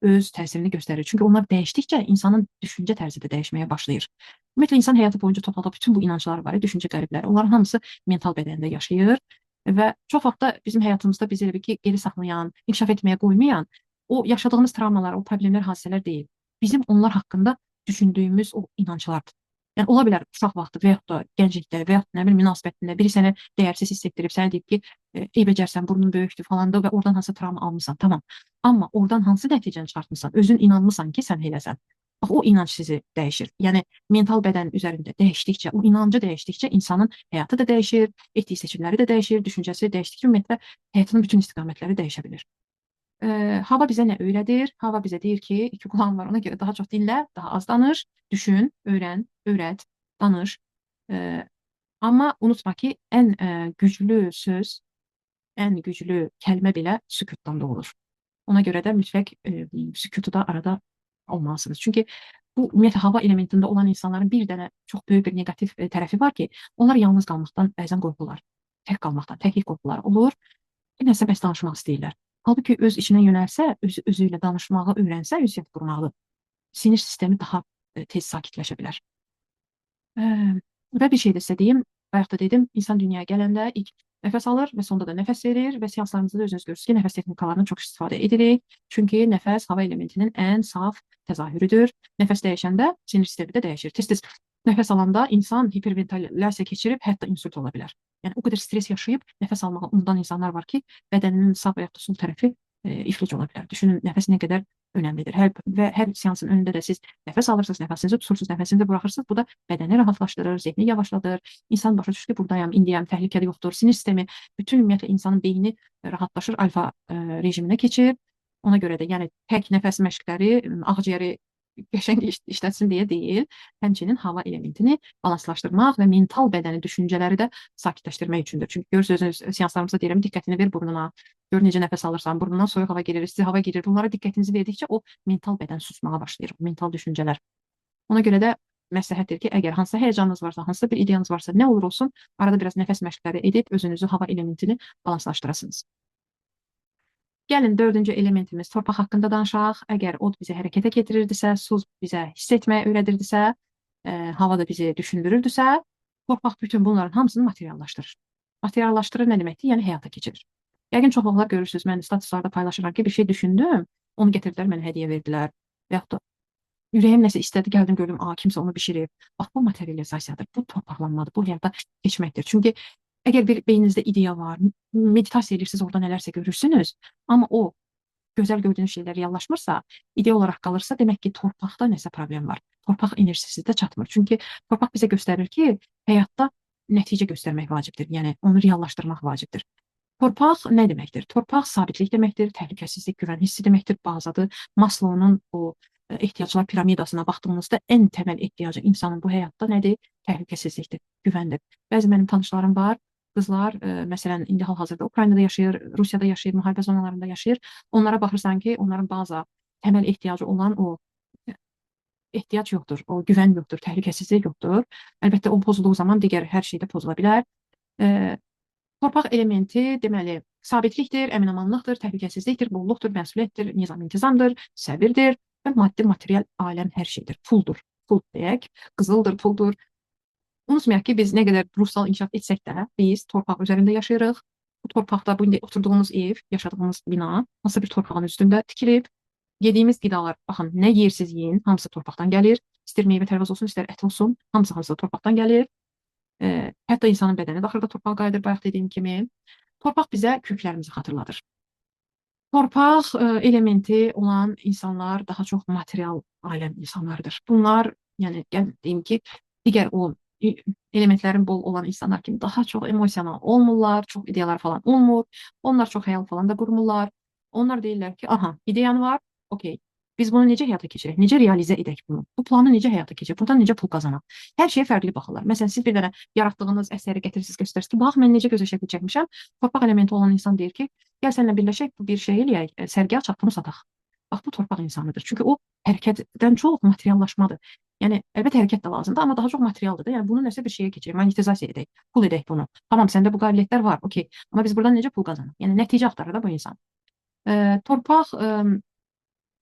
öz təsirini göstərir. Çünki onlar dəyişdikcə insanın düşüncə tərzi də dəyişməyə başlayır. Ümumiyyətlə, insan həyatı boyunca topladığı bütün bu inanclar var, düşüncə qəlibləri, onların hamısı mental bədəndə yaşayır və çox vaxt da bizim həyatımızda bizi elə bil ki, geri saxlayan, inkişaf etməyə qoymayan o yaşadığımız travmalar, o problemlər, hadisələr deyil. Bizim onlar haqqında düşündüyümüz o inanclardır. Yəni ola bilər uşaq vaxtı və yaxud da gənclikdə və yaxud da nə bilim münasibətində biri sənə dəyərsiz hiss etdirib, sənə deyib ki, ey becərsən, burnun böyükdür falandır və oradan hansısa travma almısan, tamam. Amma oradan hansı nəticəni çıxartmısan, özün inanmısan ki, sən eləsən. Bax, o inanc sizi dəyişir. Yəni mental bədən üzərində dəyişdikcə, o inancı dəyişdikcə insanın həyatı da dəyişir, etdiyi seçimləri də dəyişir, düşüncəsi dəyişdikcə ümumiyyətlə həyatının bütün istiqamətləri dəyişə bilir. Hava bizə nə öyrədir? Hava bizə deyir ki, iki qulağın var, ona görə daha çox dinlə, daha az danış, düşün, öyrən, öyrət, danış. Amma unutma ki, ən güclü söz, ən güclü kəlmə belə sükutdan doğulur. Ona görə də mütləq sükutu da arada olmalısınız. Çünki bu ümumiyyətlə hava elementində olan insanların bir dənə çox böyük bir neqativ tərəfi var ki, onlar yalnız qalmaqdan bəzən qorxurlar. Tək qalmaqdan, təklik qorxuları olur. Bir nəsə bəs danışmaq istəyirlər. Halbuki öz içinə yönəlsə, özü ilə danışmağı öyrənsə, ünsiyyət qurmağı, sinir sistemi daha tez sakitləşə bilər. Və bir şey də sizə deyim, bayaq da dedim, insan dünyaya gələndə ilk nəfəs alır və sonda da nəfəs verir və seanslarımızda da özünüz görürsünüz ki, nəfəs texnikalarını çox istifadə edirik. Çünki nəfəs hava elementinin ən saf təzahürüdür. Nəfəs dəyişəndə sinir sistemi də dəyişir. Tez-tez nəfəs alanda insan hiperventilyasiya keçirib, hətta insult ola bilər. Yəni o qədər stres yaşayıb nəfəs almağı unudan insanlar var ki, bədəninin sağ və yaxud da sol tərəfi iflic ola bilər. Düşünün, nəfəs nə qədər önəmlidir. Hər seansın önündə də siz nəfəs alırsınız, nəfəsinizi tutursunuz, nəfəsinizi buraxırsınız. Bu da bədəni rahatlaşdırır, zehni yavaşladır. İnsan başa düşür ki, buradayam, indiyəm, təhlükədə yoxdur. Sinir sistemi, bütün ümumiyyətlə insanın beyni rahatlaşır, alfa rejiminə keçir. Ona görə də yəni tək nəfəs məşqləri ağciyəri qəşəng işlətsin deyə deyil, həmçinin hava elementini balanslaşdırmaq və mental bədəni, düşüncələri də sakitləşdirmək üçündür. Çünki görürsünüz, özünüz seanslarımızda deyirəm, diqqətini ver burnuna, gör necə nəfəs alırsan, burnundan soyuq hava girir, isti hava girir. Bunlara diqqətinizi verdikcə o mental bədən susmağa başlayır, mental düşüncələr. Ona görə də məsləhətdir ki, əgər hansısa həyəcanınız varsa, hansısa bir ideyanız varsa, nə olur olsun, arada biraz nəfəs məşqləri edib özünüzü hava elementini balanslaşdırasınız. Gəlin dördüncü elementimiz torpaq haqqında danışaq. Əgər od bizi hərəkətə getirirdisə, su bizə hiss etməyə öyrədirdisə, hava da bizi düşündürürdüsə, torpaq bütün bunların hamısını materiallaşdırır. Materiallaşdırır nə deməkdir? Yəni həyata keçirir. Yəqin çox vaxtlar görürsünüz, mən statuslarda paylaşıram ki, bir şey düşündüm, onu gətirdilər, mənə hədiyyə verdilər. Və yaxud da ürəyim nəsə istədi, gəldim gördüm, kimsə onu bişirib. Bax, bu materializasiyadır, bu torpaqlanmadır, bu həyata keçməkdir. Çünki əgər bir beyninizdə ideya var, meditasiya edirsiniz, orada nələrsə görürsünüz, amma o gözəl gördüyünüz şeylər reallaşmırsa, ideya olaraq qalırsa, demək ki, torpaqda nəsə problem var. Torpaq enerjisi də çatmır. Çünki torpaq bizə göstərir ki, həyatda nəticə göstərmək vacibdir. Yəni, onu reallaşdırmaq vacibdir. Torpaq nə deməkdir? Torpaq sabitlik deməkdir, təhlükəsizlik, güvən hissi deməkdir, bazadır. Maslow'un o ehtiyaclar piramidasına baxdığımızda ən təməl ehtiyacı insanın bu həyatda nədir? Təhlükəsizlikdir, güvəndir. Bəzi mənim tanışlarım var, qızlar, məsələn, indi hal-hazırda Ukraynada yaşayır, Rusiyada yaşayır, müharibə zonalarında yaşayır. Onlara baxırsan ki, onların baza təməl ehtiyacı olan o ehtiyac yoxdur, o güvən yoxdur, təhlükəsizlik yoxdur. Əlbəttə, o pozulduğu zaman digər hər şey də pozula bilər. Torpaq elementi, deməli, sabitlikdir, əminamanlıqdır, təhlükəsizlikdir, bolluqdur, məsuliyyətdir, nizam-intizamdır, səbirdir və maddi, material aləm hər şeydir, puldur. Pul deyək, qızıldır, puldur. Unutmayaq ki, biz nə qədər ruhsal inkişaf etsək də, biz torpaq üzərində yaşayırıq. Bu torpaqda, bu indi oturduğumuz ev, yaşadığımız bina hansısa bir torpağın üstündə tikilib. Yediyimiz qidalar, baxın, nə yeyirsiniz yeyin, hamısı torpaqdan gəlir. İstər meyvə tərəvəz olsun, istər ət olsun, hamısı torpaqdan gəlir. Hətta insanın bədəni də axırda torpağa qayıdır, bayaq dediyim kimi. Torpaq bizə köklərimizi xatırladır. Torpaq elementi olan insanlar daha çox material aləm insanlarıdır. Bunlar, yəni, gəl deyim ki, digər o elementlərin bol olan insanlar kimi daha çox emosional olmurlar, çox ideyalar falan olmur. Onlar çox xəyal falan da qurmurlar. Onlar deyirlər ki, aha, ideyan var, okey. Biz bunu necə həyata keçirək? Necə realizə edək bunu? Bu planı necə həyata keçirək? Buradan necə pul qazanaq? Hər şeyə fərqli baxırlar. Məsələn, siz bir dənə yaratdığınız əsəri gətirirsiniz, göstərirsiniz ki, bax, mən necə gözəl şəkil çəkmişəm. Torpaq elementi olan insan deyir ki, gəl səninlə birləşək, bu bir şey eləyək, sərgi açaq, bunu sataq. Bax, bu torpaq insanıdır. Çünki o hərəkətdən çox materiallaşmadır. Yəni, əlbəttə hərəkət də lazımdır, amma daha çox materialdır da. Yəni, bunu nəsə bir şeyə keçirək, monetizasiya edək, pul edək bunu. Tamam, səndə bu qabiliyyətlər var, okey. Amma biz buradan necə pul qazanaq? Yəni, nəticə axtarır da bu insan. Torpaq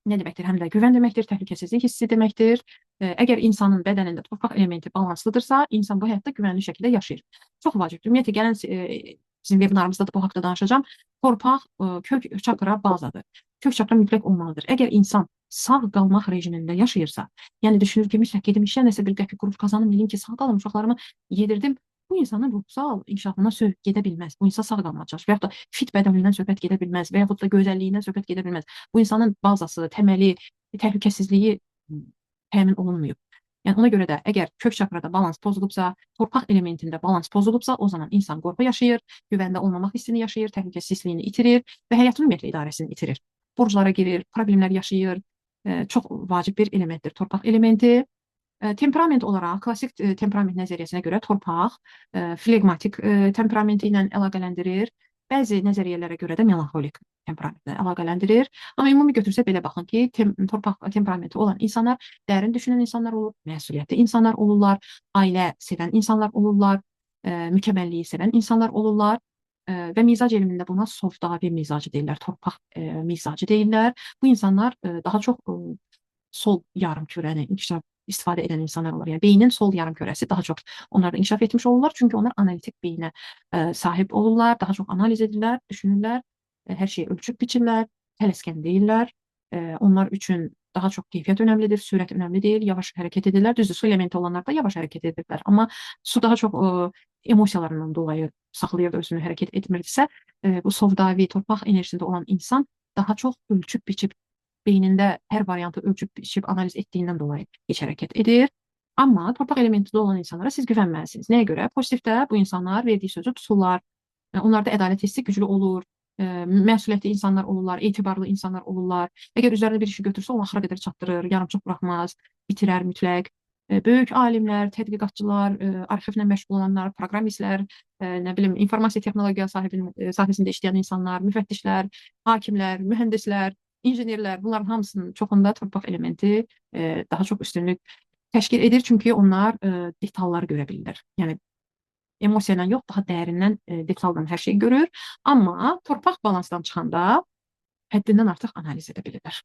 nə deməkdir? Həm də güvən deməkdir, təhlükəsizlik hissi deməkdir. Əgər insanın bədənində torpaq elementi balanslıdırsa, insan bu həyatda güvənli şəkildə yaşayır. Çox vacibdir. Ümumiyyətlə, gələn bizim webinarımızda da bu haqda danışacağam. Torpaq kök çakra bazadır. Kök çakra mütləq olmalıdır. Əgər insan sağ qalmaq rejimində yaşayırsa, yəni düşünür ki, mütləq gedim işə, nəsə bir qəpik quruş qazanım, eləyim ki, sağ qalım, uşaqlarımı yedirdim. Bu insanın ruhsal inkişafına söhbət gedə bilməz. Bu insan sağ qalmağa çalışır və yaxud da fit bədənindən söhbət gedə bilməz və yaxud da gözəlliyindən söhbət gedə bilməz. Bu insanın bazası, təməli, təhlükəsizliyi təmin olunmayıb. Yəni ona görə də əgər kök çakrada balans pozulubsa, torpaq elementində balans pozulubsa, o zaman insan qorxu yaşayır, güvəndə olmamaq hissini yaşayır, təhlükəsizliyini itirir və həyatın ümumiyyətlə idarəsini itirir. Borclara girir, problemlər yaşayır. Çox vacib bir elementdir torpaq elementi. Temperament olaraq klassik temperament nəzəriyyəsinə görə torpaq flegmatik temperamenti ilə əlaqələndirir. Bəzi nəzəriyyələrə görə də melanxolik temperamentlə əlaqələndirir. Amma ümumi götürsək belə baxın ki, torpaq temperamenti olan insanlar dərin düşünən insanlar olur, məsuliyyətli insanlar olurlar, ailə sevən insanlar olurlar, mükəmməlliyi sevən insanlar olurlar. Və mizac elmində buna sovdavi mizacı deyirlər, torpaq mizacı deyirlər. Bu insanlar daha çox sol yarımkürəni inkişaf istifadə edən insanlar olur. Yəni beynin sol yarımkürəsi daha çox onlarda inkişaf etmiş olurlar. Çünki onlar analitik beyinə sahib olurlar, daha çox analiz edirlər, düşünürlər, hər şeyi ölçüb biçirlər, tələskən deyirlər. Onlar üçün daha çox keyfiyyət önəmlidir, sürət önəmli deyil, yavaş hərəkət edirlər. Düzdür, su elementi olanlar da yavaş hərəkət edirlər. Amma su daha çox emosiyalarından dolayı saxlayır da özünü hərəkət etmirdisə, bu sovdavi torpaq enerjisində olan insan daha çox ölçüb biçib beynində hər variantı ölçüb biçib analiz etdiyindən dolayı heç hərəkət edir. Amma torpaq elementində olan insanlara siz güvənməlisiniz. Nəyə görə? Pozitivdə bu insanlar verdiyi sözü tuturlar. Onlarda ədalət hissi güclü olur. Məsuliyyətli insanlar olurlar, etibarlı insanlar olurlar. Əgər üzərinə bir işi götürsə, onu axıra qədər çatdırır, yarımçıq buraxmaz, bitirər mütləq. Böyük alimlər, tədqiqatçılar, arxivlə məşğul olanlar, proqramistlər, nə bilim, informasiya texnologiya sahəsində işləyən insanlar, müfəttişlər, hakimlər, mühəndislər, injenerlər, bunların hamısının çoxunda torpaq elementi daha çox üstünlük təşkil edir. Çünki onlar detalları görə bilirlər. Yəni emosiya ilə yox, daha dərindən detaldan hər şeyi görür. Amma torpaq balansdan çıxanda həddindən artıq analiz edə bilirlər.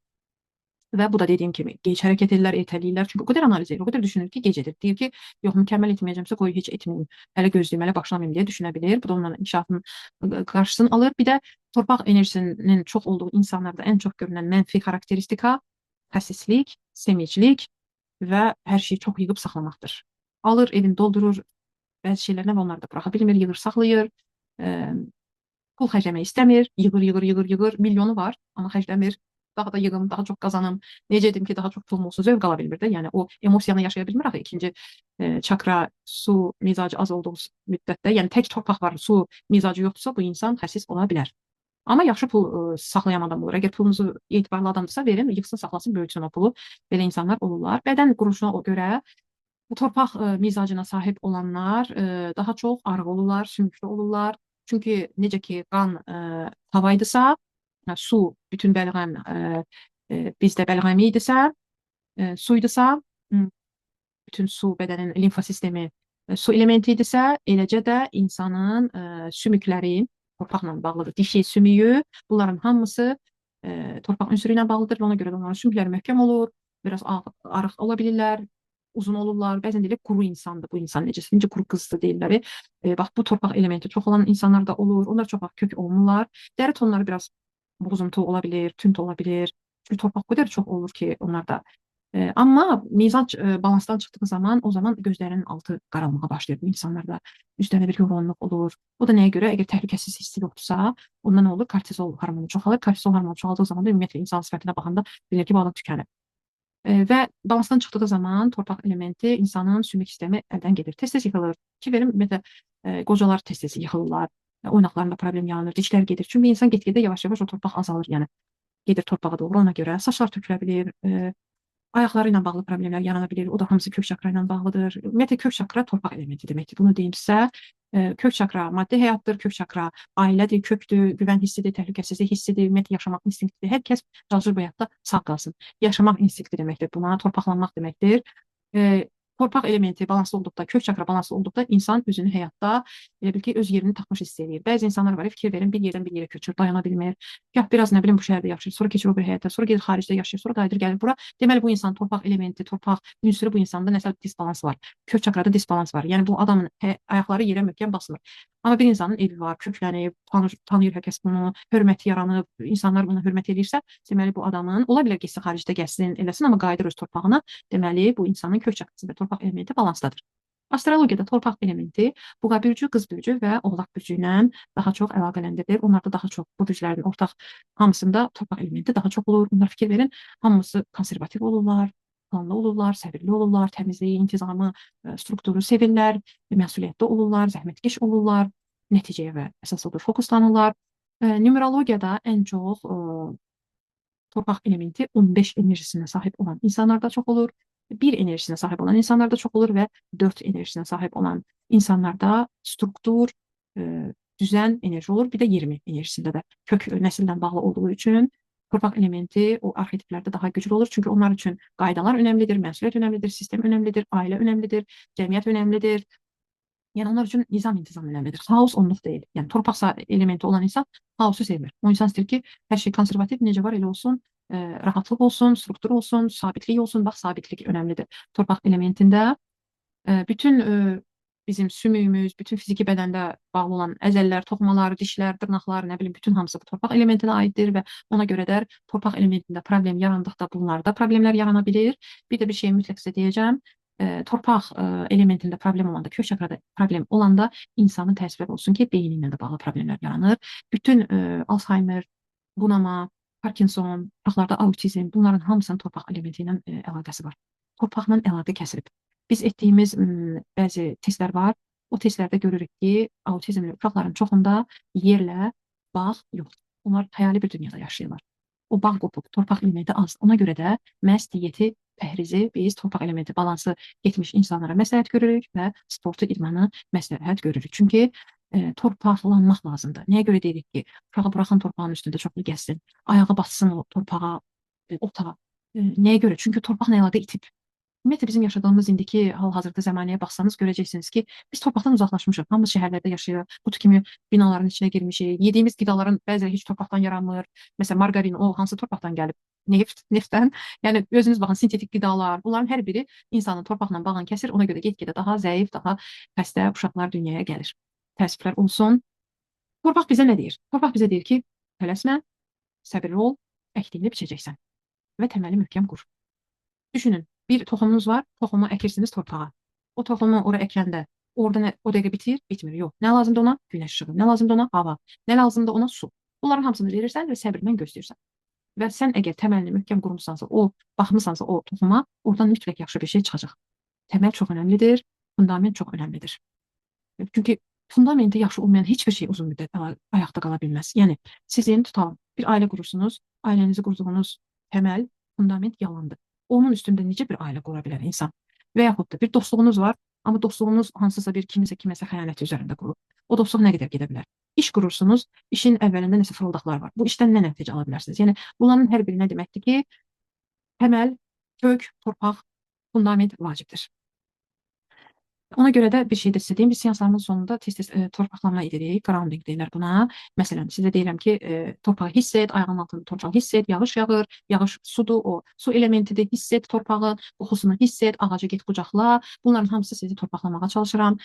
Və bu da dediyim kimi gec hərəkət edirlər, ertələyirlər. Çünki o qədər analiz edir, o qədər düşünür ki, gec edir. Deyir ki, yox, mükəmməl etməyəcəmsə qoy heç etməyim, hələ gözləyim, hələ başlamayım deyə düşünə bilir. Bu da onların inkişafının qarşısını alır. Bir də torpaq enerjisinin çox olduğu insanlarda ən çox görünən mənfi xarakteristika xəsislik, semiclik və hər şeyi çox yığıb saxlamaqdır. Alır, evini doldurur, bəzi şeylərlə və onları da buraxa bilmir, yığır, saxlayır. Pul xərcləmək istəmir, yığır, yığır, yığır, yığır, milyonu var, amma xərcləmir. Daha da yığım, daha çox qazanım, necə edim ki, daha çox pulum olsun, zövq ala bilmir də. Yəni o emosiyanı yaşaya bilmir axı ikinci çakra su mizacı az olduğu müddətdə, yəni tək torpaq var, su mizacı yoxdursa bu insan xəsis ola bilər. Amma yaxşı pul saxlayan adam olur. Əgər pulunuzu etibarlı adamdırsa verin, yığsın, saxlasın, böyütsün o pulu. Belə insanlar olurlar. Bədən quruluşuna görə bu torpaq mizacına sahib olanlar daha çox arıq olurlar, sümüklü olurlar. Çünki necə ki qan hava idisə, su bütün bəlğəm bizdə bəlğəmi idisə, su idisə, bütün su bədənin limfa sistemi su elementi idisə, eləcə də insanın sümükləri torpaqla bağlıdır. Dişi, sümüyü, bunların hamısı torpaq ünsürü ilə bağlıdır və ona görə də onların sümükləri möhkəm olur, biraz arıq ola bilirlər, uzun olurlar. Bəzən deyilir, quru insandır bu insan, necə quru qızdır deyirlər. Bax, bu torpaq elementi çox olan insanlar da olur. Onlar çox vaxt kök olmurlar. Dəri tonları biraz bozuntu ola bilir, tünd ola bilir. Çünki torpaq o qədər çox olur ki, onlarda. Amma mizac balansdan çıxdığı zaman, o zaman gözlərinin altı qaralmağa başlayır bu insanlarda. Üzlərində bir yorğunluq olur. O da nəyə görə? Əgər təhlükəsiz hissi yoxdursa, onda nə olur? Kortizol hormonu çoxalır. Kortizol hormonu çoxaldığı zaman da ümumiyyətlə insan sifətinə baxanda bilir ki, bu adam tükənib. Və balansdan çıxdığı zaman torpaq elementi insanın sümük sistemi əldən gedir. Tez-tez yıxılır. Ki verim, ümumiyyətlə, qocalar tez-tez yıxılırlar. Oynaqlarında problem yaranır, dişlər gedir. Çünki insan get-gedə yavaş-yavaş o torpaq azalır. Yəni gedir torpağa doğru, ona görə saçlar tökülə bilir, ayaqları ilə bağlı problemlər yarana bilir. O da hamısı kök çakra ilə bağlıdır. Ümumiyyətlə kök çakra torpaq elementi deməkdir. Bunu deyim sizə. Kök çakra maddi həyatdır, kök çakra ailədir, kökdür, güvən hissidir, təhlükəsizlik hissidir, ümumiyyətlə yaşamaq instinktidir. Hər kəs çalışır bu həyatda sağ qalsın. Yaşamaq instinkti deməkdir. Buna torpaqlanmaq deməkdir. Torpaq elementi balanslı olduqda, kök çakra balanslı olduqda insan özünü həyatda elə bil ki, öz yerini tapmış hiss eləyir. Bəzi insanlar var, fikir verin, bir yerdən bir yerə köçür, dayana bilmir. Gah biraz nə bilim bu şəhərdə yaşayır, sonra keçir o bir həyata, sonra gedir xaricdə yaşayır, sonra qayıdır gəlir bura. Deməli bu insan torpaq elementi, torpaq ünsürü bu insanda nəsə disbalans var. Kök çakrada disbalans var. Yəni bu adamın ayaqları yerə möhkəm basmır. Amma bir insanın evi var, köklənib, tanıyır hər kəs bunu, hörməti yaranıb, insanlar buna hörmət edirsə, deməli bu adamın, ola bilər getsin xaricdə gəlsin, eləsin, amma qayıdır öz torpağına, deməli bu insanın kök çakrasında torpaq elementi balansdadır. Astrologiyada torpaq elementi Buğa bürcü, Qız bürcü və Oğlaq bürcü ilə daha çox əlaqələndirilir. Onlarda daha çox bu bürclərin ortaq hamısında torpaq elementi daha çox olur. Onlar fikir verin, hamısı konservativ olurlar, planlı olurlar, səbirli olurlar, təmizliyi, intizamı, strukturu sevirlər, məsuliyyətli olurlar, zəhmətkeş olurlar, nəticəyə və əsas odur fokuslanırlar. Numerologiyada ən çox torpaq elementi 15 enerjisinə sahib olan insanlarda çox olur. 1 enerjisinə sahib olan insanlarda çox olur və 4 enerjisinə sahib olan insanlarda struktur, düzən enerji olur. Bir də 20 enerjisində də kök nəsildən bağlı olduğu üçün torpaq elementi o arxetiplərdə daha güclü olur. Çünki onlar üçün qaydalar önəmlidir, məsuliyyət önəmlidir, sistem önəmlidir, ailə önəmlidir, cəmiyyət önəmlidir. Yəni onlar üçün nizam intizam önəmlidir. Xaos onluq deyil. Yəni torpaq elementi olan insan xaosu sevmir. O insan istəyir ki, hər şey konservativ, necə var elə olsun, rahatlıq olsun, struktur olsun, sabitlik olsun. Bax, sabitlik önəmlidir. Torpaq elementində bütün bizim sümüyümüz, bütün fiziki bədəndə bağlı olan əzəllər, toxumalar, dişlər, dırnaqlar, nə bilim, bütün hamısı bu torpaq elementinə aiddir və ona görə də torpaq elementində problem yarandıqda bunlarda problemlər yarana bilir. Bir də bir şey mütləq sizə deyəcəm. Torpaq elementində problem olanda, kök çakrada problem olanda insanın təəssüflər olsun ki, beyni ilə də bağlı problemlər yaranır. Bütün Alzheimer, bunama, Parkinson, uşaqlarda autizm, bunların hamısının torpaq elementi ilə əlaqəsi var. Torpaqla əlaqə kəsilib. Biz etdiyimiz bəzi testlər var. O testlərdə görürük ki, autizmli uşaqların çoxunda yerlə bağ yoxdur. Onlar xəyali bir dünyada yaşayırlar. O bağ qopub, torpaq elementi az. Ona görə də məhz diyeti, pəhrizi biz torpaq elementi balansı getmiş insanlara məsləhət görürük və sportu, idmanı məsləhət görürük. Çünki torpaqlanmaq lazımdır. Nəyə görə deyirik ki, uşağı buraxın torpağın üstündə çoxlu gəzsin, ayağı bassın o torpağa, ota. Nəyə görə? Çünki torpaqla əlaqə itib. Ümumiyyətlə, bizim yaşadığımız indiki hal-hazırda zəmanəyə baxsanız görəcəksiniz ki, biz torpaqdan uzaqlaşmışıq. Hamımız şəhərlərdə yaşayırıq, qutu kimi binaların içinə girmişik. Yediyimiz qidaların bəziləri heç torpaqdan yaranmır. Məsələn, marqarin o hansı torpaqdan gəlib? Neft, neftdən. Yəni özünüz baxın, sintetik qidalar, bunların hər biri insanın torpaqla bağını kəsir. Ona görə get-gedə daha zəif, daha xəstə uşaqlar dünyaya gəlir. Təəssüflər olsun. Torpaq bizə nə deyir? Torpaq bizə deyir ki, tələsmə, səbirli ol, əkdiyini biçəcəksən və təməli möhkəm qur. Düşünün, bir toxumunuz var, toxumu əkirsiniz torpağa. O toxumu ora əkəndə orada nə, o dəqiqə bitir, bitmir. Yox. Nə lazımdır ona? Günəş işığı. Nə lazımdır ona? Hava. Nə lazımdır ona? Su. Bunların hamısını verirsən və səbirlə gözləyirsən. Və sən əgər təməlini möhkəm qurmusansa, o baxmısansa o toxuma, oradan mütləq yaxşı bir şey çıxacaq. Təməl çox önəmlidir, fundament çox önəmlidir. Çünki fundamenti yaxşı olmayan heç bir şey uzun müddət ayaqda qala bilməz. Yəni sizin tutalım, bir ailə qurursunuz, ailənizi qurduğunuz təməl, fundament yalandır. Onun üstündə necə bir ailə qura bilər insan? Və yaxud da bir dostluğunuz var, amma dostluğunuz hansısa bir kimisə kiməsə xəyanəti üzərində qurulub. O dostluq nə qədər gedə bilər? İş qurursunuz, işin əvvəlində nəsə fırıldaqlar var. Bu işdən nə nəticə ala bilərsiniz? Yəni bunların hər biri nə deməkdir ki, təməl, kök, torpaq, fundament vacibdir. Ona görə də bir şey də sizə deyim, biz seanslarımızın sonunda tez-tez torpaqlanma edirik, grounding deyirlər buna. Məsələn, sizə deyirəm ki, torpağı hiss et, ayağının altında torpağı hiss et, yağış yağır, yağış sudur, o su elementidir, hiss et torpağı, qoxusunu hiss et, ağacı get qucaqla. Bunların hamısı sizi torpaqlamağa çalışıram.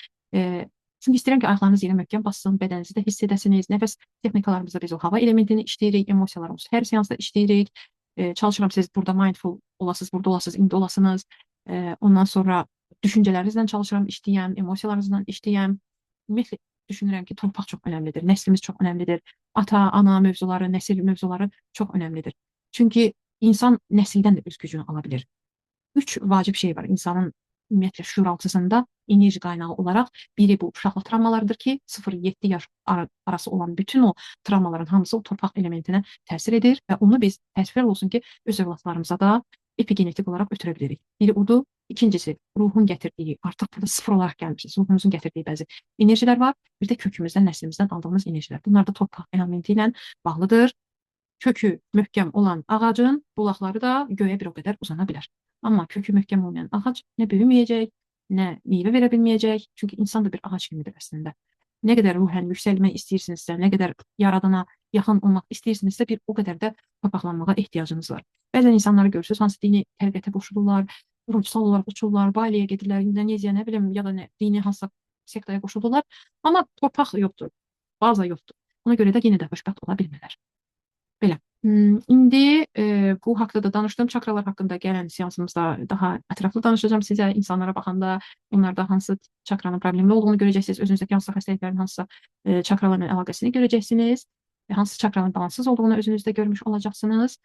Çünki istəyirəm ki, ayaqlarınız yerə möhkəm bassın, bədəninizi də hiss edəsiniz. Nəfəs texnikalarımızda biz o hava elementini işləyirik, emosiyalarımız hər seansda işləyirik. Çalışıram siz burada mindful olasınız, burada olasınız, indi olasınız. Ondan sonra düşüncələrinizlə çalışıram, işləyəm, emosiyalarınızla işləyəm. Ümumiyyətlə düşünürəm ki, torpaq çox önəmlidir, nəslimiz çox önəmlidir. Ata, ana mövzuları, nəsil mövzuları çox önəmlidir. Çünki insan nəsildən də öz gücünü ala bilir. 3 vacib şey var insanın ümumiyyətlə şüuraltısında enerji qaynağı olaraq. Biri bu uşaqlıq travmalarıdır ki, 0-7 yaş arası olan bütün o travmaların hamısı o torpaq elementinə təsir edir və onu biz təəssüflər olsun ki, öz övladlarımıza da epigenetik olaraq ötürə bilirik. Biri odur. İkincisi, ruhun gətirdiyi, artıq burada sıfır olaraq gəlmişiz, ruhumuzun gətirdiyi bəzi enerjilər var. Bir də kökümüzdən, nəslimizdən aldığımız enerjilər. Bunlar da torpaq elementi ilə bağlıdır. Kökü möhkəm olan ağacın bulaqları da göyə bir o qədər uzana bilər. Amma kökü möhkəm olmayan ağac nə böyüməyəcək, nə meyvə verə bilməyəcək. Çünki insan da bir ağac kimidir əslində. Nə qədər ruhən yüksəlmək istəyirsinizsə, nə qədər yaradana yaxın olmaq istəyirsinizsə, bir o qədər də torpaqlanmağa ehtiyacınız var. Bəzən insanları görürsünüz, hansı dini təriqətə qoşulurlar, ruhsal olaraq uçurlar, Baliyə gedirlər, İndoneziya, nə bilim, ya da nə, dini hansısa sektaya qoşulurlar. Amma torpaq yoxdur, baza yoxdur. Ona görə də yenə də xoşbəxt ola bilmirlər. Belə. İndi bu haqda da danışdım. Çakralar haqqında gələn seansımızda daha ətraflı danışacağam sizə. İnsanlara baxanda onlarda hansı çakranın problemli olduğunu görəcəksiniz. Özünüzdəki hansısa xəstəliklərin hansısa çakralarla əlaqəsini görəcəksiniz. Hansı çakranın balanssız olduğunu özünüzdə görmüş olacaqsınız.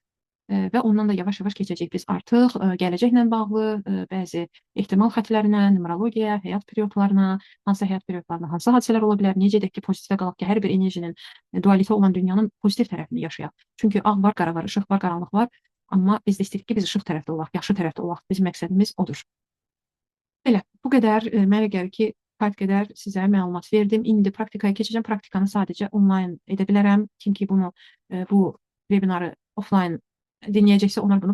Və ondan da yavaş-yavaş keçəcəyik biz artıq gələcəklə bağlı bəzi ehtimal xətlərinə, numerologiyaya, həyat periodlarına, hansı həyat periodlarında hansı hadisələr ola bilər, necə edək ki, pozitivə qalaq ki, hər bir enerjinin dualitə olan dünyanın pozitiv tərəfini yaşayaq. Çünki ağ var, qara var, işıq var, qaranlıq var. Amma biz də istəyirik ki, biz işıq tərəfdə olaq, yaxşı tərəfdə olaq. Bizim məqsədimiz odur. Belə, bu qədər mənə gəlir ki, kifayət qədər sizə məlumat verdim. İndi praktikaya keçəcəm. Praktikanı sadəcə onlayn edə bilərəm. Kim ki bunu bu webinarı offline dinləyəcəksə, onlar bunu